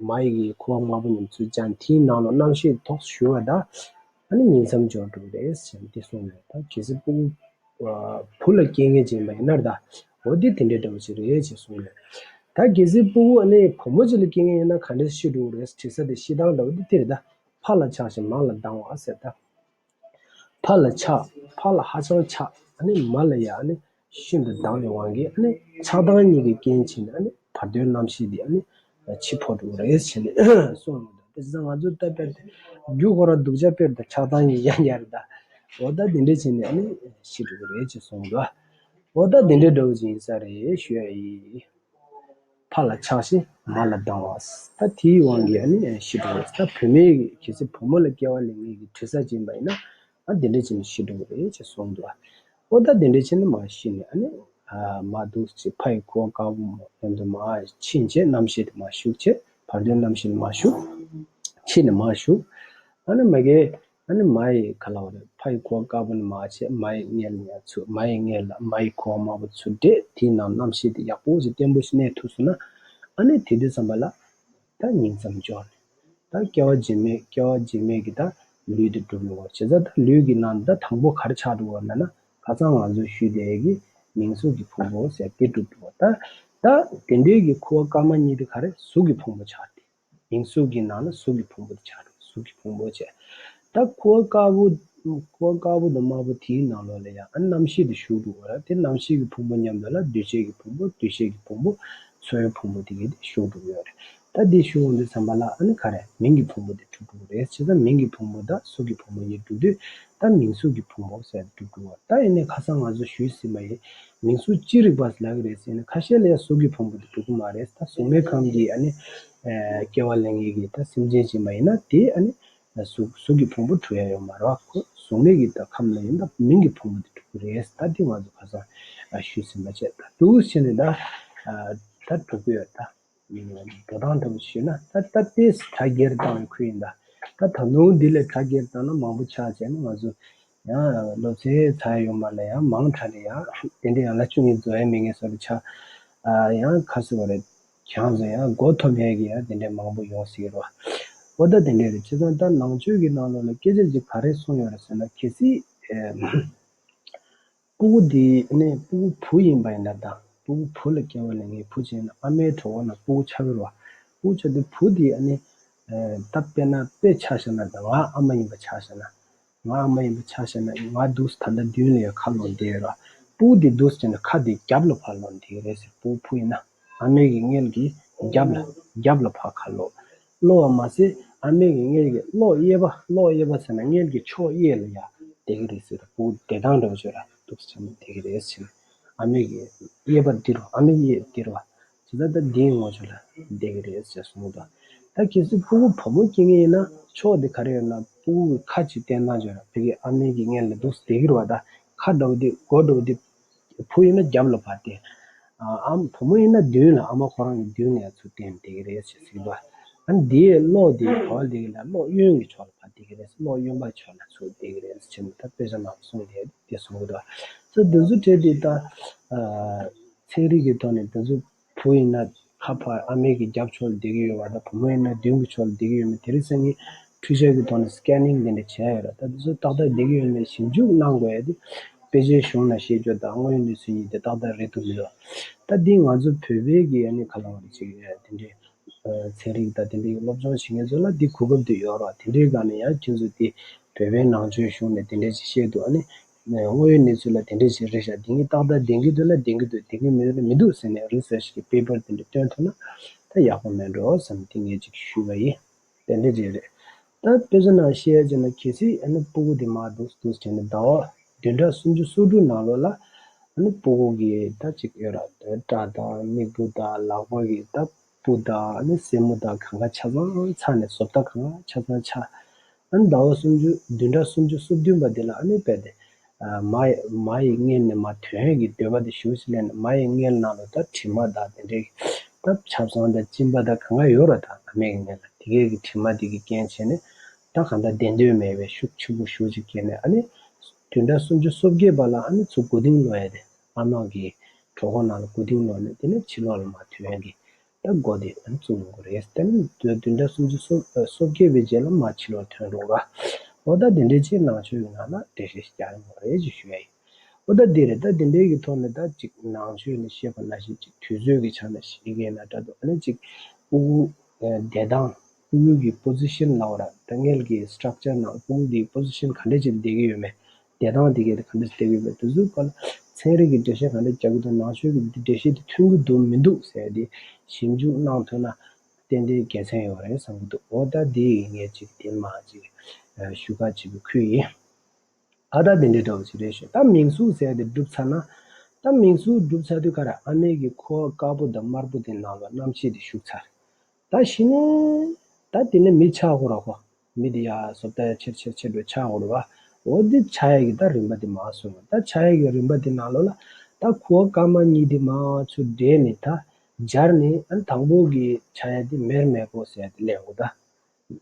མ་ཡི་གི་ཁུ་བ་དམར་པོ་གཉིས་ཚུར་སྦྱར་ནས་དེའི་ནང་ལ་རྣམ་ཤེས་ཐོག་ཞུ་བ་དང་། ཨ་ནི་ཉིང་མཚམས་སྦྱོར་འགྲོ་གི་རེད་ཟེར་ནས་དེ་གསུངས་ཡོད། ད་གལ་སྲིད་སྤུ་གུ་བུ་ལ་སྐྱེ་མཁན་ཅིག་ཡིན་པ་ཡིན་ན་ད་འོ་དེ་དེ་འདྲའི་འདྲ་བོ་ཞིག་རེད་ཅེས་གསུངས་ཡོད། ད་གལ་སྲིད་སྤུ་གུ་ཨ་ནི་བུ་མོ་ཅིག་ལ་སྐྱེ་མཁན་ཡིན་ན་ག་འདྲ་ཤི་འགྲོ་གི་རེད། དྲི་ཟ་དེ་ཤི་སྟངས་འདྲ་བོ་དེ་དེ་རེད། ད་ཕ་ལ་ཆགས་ཤིང་མ་ལ་སྡང་བ་ཟེར། ད་ཕ་ལ་ཆགས། ཕ་ལ་ཧ་ཅང་ཆགས། ཨ་ནི་མ་ལ་ཡ་ཨ་ནི་ཤིན་ཏུ་སྡང་བའི་དབང་གིས་ཨ་ནི་ཆགས་སྡང་གཉིས་ཀྱི་རྐྱེན་བྱས་ནས་ཨ་ནི་བར་དོའི་རྣམ་ཤེས་དེ་ཨ་ནི་འཆི་འཕོ་འགྲོ་གི་རེད་ཟེར་ནས་གསུངས་ཡོད། དེ་ཙང་ང་ཚོ་ད་དཔེར་ན་རྒྱུ་ཁོ་རང་སྡུག་ཅག་དཔེར་ན་ཆགས་སྡང་གཉིས་ཡང་ཡང་རེད། ད་འོ་ད་དེ་འདྲ་བྱས་ནས་ཨ་ནི་ཤི་འགྲོ་གི་རེད་ཅེས་གསུངས་འདུག་འོ་ད་དེ་འདྲ་འདྲ་བོ་ཅིག་ཡིན་ས་རེད་ཞུ་ཡ་ཡིན། ཕ་ལ་ཆགས་ཤིང་མ་ལ་སྡང་བ། ད་དེའི་དབང་གིས་ཨ་ནི་ཤི་འགྲོ་གི་རེད། ད་བུད་མེད་ཀྱི་གལ་སྲིད་བུ་མོ་ལ་སྐྱེ་བ་ལེན་མཁན་གྱི་དྲི་ཟ་ཅིག་ཡིན་པ་ཡིན་ན་ཨ་དེ་འདྲ་བྱས་ནས་ཤི་འགྲོ་གི་རེད་ཅེས་གསུངས་འདུག་འོ་ད་དེ་འདྲ་བྱས་ནས་མར་ཤི་ནས་ཨ་ནི་ཨ་མར་འདུག་སེ་ཕ་ཡི་ཁུ་བ་དཀར་པོ་མཉམ་དུ་མར་ཕྱིན་བྱས། རྣམ་ཤེས་དེ་མར་ཞུགས་བྱས། བར་དོའི་རྣམ་ཤེས་མར་ཞུགས། ཕྱི་ནས་མར་ཞུགས། ཨ་ནི་མ་གི་ཨ་ནི་མ་ཡི་ག་ལབ་དགོས་རེད། ཕ་ཡི་ཁུ་བ་དཀར་པོ་ནས་མར་བྱས། མ་ཡི་མངལ་ནས་ཚུར། མ་ཡི་མངལ་ལ་མ་ཡི་ཁུ་བ་དམར་པོ་ཚུར་འདྲེས། དེའི་ནང་རྣམ་ཤེས་དེ་ཡག་པོ་ཞིག་བརྟན་པོ་ཞིག་གནས་ཐུབ་སོང་ན། ཨ་ནི་དེ་དུས་ཙམ་པ་ལ་ད་ཉིང་མཚམས་སྦྱོར་ནས་ད་སྐྱེ་བ་རྗེས་མའི་སྐྱེ་བ་རྗེས་མའི་གི་ད་ལུས་དེ་འགྲུབ་ཡོང་བ། བྱས་ཙང་ད་ལུས་ཀྱི་ནང་ད་དང་པོ་ག་རེ་ཆགས་འགྲོ་བ་ལབ་ན། ཁ་སང་ང་ཚོས་ཞུས་དེ་གི་མིང་གཟུགས་ཀྱི་ཕུང་པོ་ཟེར་དེ་འགྲུབ་འགྲོ་བ། ད་ད་དེ་འདྲའི་གི་ཁུ་བ་དཀར་དམར་གཉིས་དེ་ག་རེ། གཟུགས་ཀྱི་ཕུང་པོ་ཆགས་ཏེ། མིང་གཟུགས་ཀྱི་ནང་ན་གཟུགས་ཀྱི་ཕུང་པོ་དེ་ཆགས་འགྲོ། གཟུགས་ཀྱི་ཕུང་པོ་བྱས། ད་ཁུ་བ་དཀར་པོ། ཁུ་བ་དཀར་པོ་དང་དམར་པོ་དེའི་ནང་ལོགས་ལ་ཡང་ཨ་རྣམ་ཤེས་དེ་ཞུགས་འགྲོ་བ་རེད། དེ་རྣམ་ཤེས་ཀྱི་ཕུང་པོ་མཉམ་དུ་ལ་འདུ་བྱེད་ཀྱི་ཕུང་པོ། འདུ་ཤེས་ཀྱི་ཕུང་པོ། ཚོར་བའི་ཕུང་པོ་དེ་གའི་དེ་ཞུགས་འགྲོ་གི་ཡོད་རེད། ད་འདི་ཞུ་འོང་དུས་ཙམ་པ་ལ་ཨ་ནི་ག་རེ་མིང་གི་ཕུང་པོ་དེ་གྲུབ་འགྲོ་གི་རེད། བྱས་ཙང་མིང་གི་ཕུང་པོ་དང་གཟུགས་ཀྱི་ཕུང་པོ་གཉིས་གྲུབ་དུས་ད་མིང་གཟུགས་ཀྱི་ཕུང་པོ་ཟེར་གྲུབ་འགྲོ་བ། ད་ཡིན་ནའི་ཁ་སང་ང་ཚོ་ཞུས་ཟིན་པ་ཡིན། མིང་གཟུགས་ཅི་རིགས་པ་ལབ་ཀྱི་རེད་ཟེར་ན། ཁ་ཤས་ལ་ཡང་གཟུགས་ཀྱི་ཕུང་པོ་དེ་གྲུབ་ཀྱི་མ་རེད། ད་གཟུགས་མེད་ཁམས་ཀྱི་ཨ་ནི་སྐྱེ་བ་ལེན་མཁན་གྱི་ད་སེམས་ཅན་ཅིག་མ་ཡིན་ན་དེ་ཨ་ནི་གཟུགས་གཟུགས་ཀྱི་ཕུང་པོ་གྲུབ་ཡ་ཡོད་མ་རེད་བ། ཁོ་གཟུགས་མེད་ཀྱི་ད་ཁམས་ལ་ཡིན་ད་མིང་གི་ཕུང་པོ་དེ་གྲུབ་ཀྱི་རེད། ད་དེ་ང་ཚོ་ཁ་སང་ཞུས་ཟིན་པ་བྱས། ད་འདུག་བྱས་ནས་ད་ད་གྲུབ་ཀྱི་ཡོད། ད་འགྲོ་སྟངས་འདྲ་པོ་ཞུས་ན་ད་ད་ལྟའི་གྲ་སྒེར་བཏང་བའི་ཁུལ་ཡིན། ད་ད་ད་དུང་འདི་ལས་གྲ་སྒེར་བཏང་ན་མང་པོ་ཆགས་བྱས་ན་ང་ཚོ་ཡང་སློབ་ཚན་ཚར་ཡོང་བ་ལ་ཡང་མང་དྲགས་ནས་ཡང་དེ་འདྲ་ཡང་ལ་བཅུ་གཉིས་རྫོགས་ཡ་མེད་མཁན་བཟོ་འདྲ་ཆགས། ཡང་ཁ་སོ་བ་རེད། གྱང་ཟེར་ཡང་མགོ་འཐོམ་ཡས་ཀྱི་ཡང་དེ་འདྲས་མང་པོ་ཡོང་སྲིད་རོ། འོ་ད་དེ་འདྲས་རེད། བྱས་ཙང་ད་ནང་ཆོས་ཀྱི་ནང་ལོགས་ལ་སྐད་ཆ་ཅིག་ག་རེ་གསུངས་ཡོད་རེད་ཟེར་ན། གལ་སྲིད་ཨེ་སྤུ་གུ་འདི་ནི་སྤུ་གུ་བུ་ཡིན་པ་ཡིན་ན། ད་སྤུ་གུ་བུ་ལ་སྐྱེ་བ་ལེན་མཁན་བུ་ཅིག་ཡིན་ན་ཨ་མའི་གྲོད་ཁོག་ནང་སྤུ་གུ་ཆགས་ཀྱི་རེད་བ། སྤུ་གུ་ཆགས་དུས་བུ་འདི་ཨ་ནི་ཨེ་ད་དཔེར་ན་དཔེ་ཆ་བཞག་ན། ད་ང་ཨ་མ་ཡིན་པ་ཆ་བཞག་ན། ང་ཨ་མ་ཡིན་པ་ཆ་བཞག་ན་ང་འདུག་སེ་ད་ལྟ་མདུན་ལ་ཡ་ཁ་ལོག་བསྡད་ཡོད་ར། སྤུ་གུ་འདི་འདུག་སེ་བྱས་ནས་ཁ་འདི་རྒྱབ་ལ་ཕར་ལོག་བསྡད་ཀྱི་རེད་ཟེར། སྤུ་གུ་བུ་ཡིན་ན་ཨ་མའི་གི་མངལ་གྱི་རྒྱབ་ལ་རྒྱབ་ལ་ཕར་ཁ་ལོག་གློ་བ་མ་ཟད་ཨ་མའི་གི་མངལ་གྱི་གློ་གཡས་པ། གློ་གཡས་པ་ཟེར་ན་མངལ་གྱི་ཕྱོགས་གཡས་ལ་ཡ་བསྡད་ཀྱི་རེད་ཟེར། སྤུ་གུ་བསྡད་སྟངས་འདྲ་པོ་བྱས་ར། འདུག་སེ་བྱས་ནས་བསྡད་ཀྱི་རེད་ཟེར། ཨ་མའི་གི་གཡས་པ་འདི་རུ་ཨ་མའི་གཡས་འདི་རུ་བ། ཇི་ལྟར་ད་འདིའི་ངོ་ཕྱོགས་ལ་བསྡད་ཀྱི་རེད་ཟེར་གསུངས་འདུག་ད་གལ་སྲིད་སྤུ་གུ་བུ་མོ་སྐྱེ་མཁན་ཡིན་ན་ཕྱོགས་འདི་ག་རེ་ཡོད་ན། སྤུ་གུ་གི་ཁ་ཅིག་བསྟན་སྟངས་ཅིག་ཡོད་ར། ཕ་གི་ཨ་མའི་གི་མངལ་ལ་འདུག་སེ་བསྡད་ཀྱི་རེད་བ། ད་ཁ་འདྲ་པོ་འདི་མགོ་འདྲ་པོ་འདི་བུ་ཡིན་ན་རྒྱབ་ལ་ཕར་བསྟན། ཨ་བུ་མོ་ཡིན་ན་མདུན་ལ་ཨ་མ་ཁོ་རང་གི་མདུན་ལ་ཡ་ཚུར་བསྟན་བསྡད་ཀྱི་རེད་ཟེར་གསུངས་འདུག་ཨ་འདིའི་གློ་འདི་ག་པར་བསྡད་ཀྱི་ལ། གློ་གཡོན་གྱི་ཕྱོགས་ལ་ཕར་བསྡད་ཀྱི་རེད། གློ་གཡོན་པ་ཕྱོགས་ལ་ཚུར་བསྡད་ཀྱི་རེད་ཟེར་ནས་ད་དཔེ་ཆ་ནང་གསུངས་བསྡད་དེ་གསུངས་འདུག་ད་འདི་ཚོ་གྲས་འདི་ད་ཚན་རིག་གི་ཐོག་ནས་འདི་ཚོ་བུ་ཡིན་ན་ཁ་ཕར་ཨ་མའི་གི་རྒྱབ་ཕྱོགས་ལ་བསྡད་ཀྱི་ཡོད་པ་དང་། བུ་མོ་ཡིན་ན་མདུན་གྱི་ཕྱོགས་ལ་བསྡད་ཀྱི་ཡོད་མེད་དེ་རིང་སང་ཉིན་འཕྲུལ་ཆས་ཀྱི་ཐོག་ནས་སི་ཀེ་ནིང་དེ་འདྲ་བྱས་ཡོད་ར། ད་འདི་ཚོ་ཏག་ཏག་བསྡད་ཀྱི་ཡོད་མེད་ཞིབ་འཇུག་གནང་དགོས་ཡ་དེ་དཔེ་ཆའི་གཞུང་ན་བཤད་རྒྱུ་དང་དངོས་ཡོད་གནས་ཚུལ་གཉིས་དེ་ཏག་ཏག་རེད་འདུག་མི་འདུག་ད་འདི་ང་ཚོ་བོད་པའི་གི་ཨ་ནི་ག་ལབ་དགོས་རེད། ཅིག་དེ་འདྲའི་ཚན་རིག་དང་དེ་འདྲའི་སློབ་སྦྱོང་བྱེད་མཁན་ཚོ་ལ་འདི་གོ་སྐབས་དེ་ཡོད་ར། དེ་འདྲའི་སྒང་ནས་ཡང་ཁྱེད་ཚོ་འདི་བོད་པའི་ནང་ཆོས་གཞུང་ནས་དེ་འདྲའི་ཅིག་བཤད་འདུག་ཨ་ནི་དངོས་ཡོད་གནས་ཚུལ་ལ་དེ་འདྲའི་ཅིག་རེད་ཤག་དེ་ངས་ཏག་ཏག་བདེན་གྱི་འདུག་ལ་བདེན་གྱི་འདུག་བདེན་གྱི་མི་འདུག་ལ་མི་འདུག་ཟེར་ནས་རི་སར་ཆི་གི་པེ་པར་དེ་འདྲ་བཏོན་ཐུབ་ན་ད་ཡག་པོ་མེད་འགྲོ་བསམ་དེ་ངས་ཅིག་ཞུས་པ་ཡིན། དེ་འདྲ་ཅིག་རེད། ད་དཔེ་ཆ་ནང་བཤད་ཡ་ཅིག་ན་གལ་སྲིད་ཨ་ནི་སྤུ་གུ་དེ་མར་འདུག་འདུག་བྱས་ནས་ཟླ་བ་བདུན་ཕྲག་སུམ་ཅུ་སོ་དྲུག་ནང་ལོགས་ལ་ཨ་ནི་སྤུ་གུ་གི་ད་ཅིག་ཡོད་ར། སྐྲ་དང་མིག་སྤུ་དང་ལག་པ་གི་ད་སྤུ་དང་ཨ་ནི་སེན་མོ་དང་གང་ག་ཆ་ཚང་ཚར་ནས་བཟོ་ལྟ་གང་ག་ཆ་ཚང་ཆགས། ཨ་ནི་ཟླ་བ་སུམ་ཅུ་བདུན་ཕྲག་སུམ་ཅུ་སོ་བདུན་པ་འདི་ལ་ཨ་ནི་རྦད་དེ་མ་ཡི་མ་ཡི་མངལ་ནས་མར་ཐོན་ཡས་ཀྱི་འདོད་པ་དེ་ཞེ་པོ་ཅིག་སླེབས་ནས་མ་ཡི་མངལ་ནང་ལ་ད་དྲི་མ་དང་དེ་འདྲའི་ད་ཆབ་གསང་དང་གཅིན་པ་དང་གང་ག་ཡོད་ར། ད་ཨ་མའི་མངལ་ལ་དེ་གའི་གི་དྲི་མ་དེ་གི་རྐྱེན་བྱས་ནས་ད་གང་ལྟར་བདེ་འདོད་མེད་པའི་ཤུགས་ཆེན་པོ་ཞེ་པོ་ཅིག་སྐྱེས་ནས་ཨ་ནི་བདུན་ཕྲག་སུམ་ཅུ་སོ་བརྒྱད་པ་ལ་ཨ་ནི་ཚུར་མགོ་རྟིང་སློག་ཡས་དེ་ཨ་མ་གི་གྲོད་ཁོག་ནང་ལ་མགོ་རྟིང་སློག་ནས་དེ་ནས་ཕྱི་ལོགས་ལ་མར་ཐོན་ཡས་ཀྱི་ད་སྒོ་དེ་ཨ་ནི་བཙུགས་ཡོང་གི་རེད། དེ་ནི་བདུན་ཕྲག་སུམ་ཅུ་སོ་སོ་བརྒྱད་པའི་རྗེས་ལ་མར་ཕྱི་ལོགས་ཐོན་འགྲོ་ར། འོ་ད་དེ་འདྲའི་ཅིག་ནང་ཆོས་ཀྱི་ནང་ལ་འགྲེལ་བཤད་ཞིག་རྒྱག་ཡོང་གི་རེད་ཅེས་ཞུ་ཡ་ཡིན། འོ་ད་འདི་རེད། ད་དེ་འདྲའི་གི་ཐོག་ནས་ད་ཅིག་ནང་ཆོས་ནས་བཤད་པ་ནང་བཞིན་ཅིག་དུས་ཚོད་ཀྱི་ཆ་ནས་བཤད་ཀྱི་ཡིན་ན་འདྲ་འདུག་ཨ་ནི་ཅིག་སྤུ་གུ་བསྡད་སྟངས། སྤུ་གུ་གི་པོ་ཟི་ཤན་ལབ་པ་ར། ད་མངལ་གྱི་སི་ཊག་ཅར་ནང་སྤུ་གུ་འདི་པོ་ཟི་ཤན་ག་འདྲ་ཅིག་བསྡད་ཀྱི་ཡོད་མེད། བསྡད་སྟངས་དེ་གའི་དེ་ག་འདྲ་ཞིག་བསྡད་ཡོད་པའི་དུས་ཚོད་སྐོར་ལ་ཚན་རིག་གི་འགྲེལ་བཤད་ག་འདྲ་རྒྱག་གི་འདུག་ནང་ཆོས་ཀྱི་འགྲེལ་བཤད་དེ་མཐུན་གྱི་འདུག་མི་འདུག་ཟེར་ཏེ་ཞིབ་འཇུག་གནང་ཐུབ་ན་ཏན་ཏན་དགེ་མཚན་ཡོད་རེད་བསམ་གྱི་འདུག་འོ་ད་འདི་ངས་ཅིག་དེ་མ་ཅིག་ཞུ་ཁ་བྱེད་པའི་ཁུལ་ཡིན། ཨ་ད་དེ་འདྲའི་འདྲ་བོ་ཅིག་རེད་ཤག་ད་མིང་གཟུགས་ཟེར་དེ་གྲུབ་ཚར་ན། ད་མིང་གཟུགས་གྲུབ་ཚར་དུས་ག་རེ་ཨ་མའི་གི་ཁུ་བ་དཀར་པོ་དང་དམར་པོ་དེ་ནང་ལ་རྣམ་ཤེས་དེ་ཞུགས་ཚར། ད་གཞི་ནས་ད་དེ་ནས་མི་ཆགས་དགོས་ར་ཁོ། མི་དེ་ཡ་བཟོ་ལྟ་ཡ་ཆེར་ཆེར་ཆེར་འགྲོ་ཆགས་དགོས་ར་བ། འོ་དེ་ཆགས་ཡ་གི་ད་རིམ་པ་དེ་མ་སོང་། ད་ཆགས་ཡ་གི་རིམ་པ་དེ་ནང་ལོགས་ལ་ད་ཁུ་བ་དཀར་དམར་གཉིས་དེ་མ་ཚུར་འདྲེས་ནས་ད་སྦྱར་ནས་ཨ་ནི་དང་པོ་གི་ཆགས་ཡ་དེ་མེར་མེར་པོ་ཟེར་ཡ་དེ་ལེན་དགོས་ད།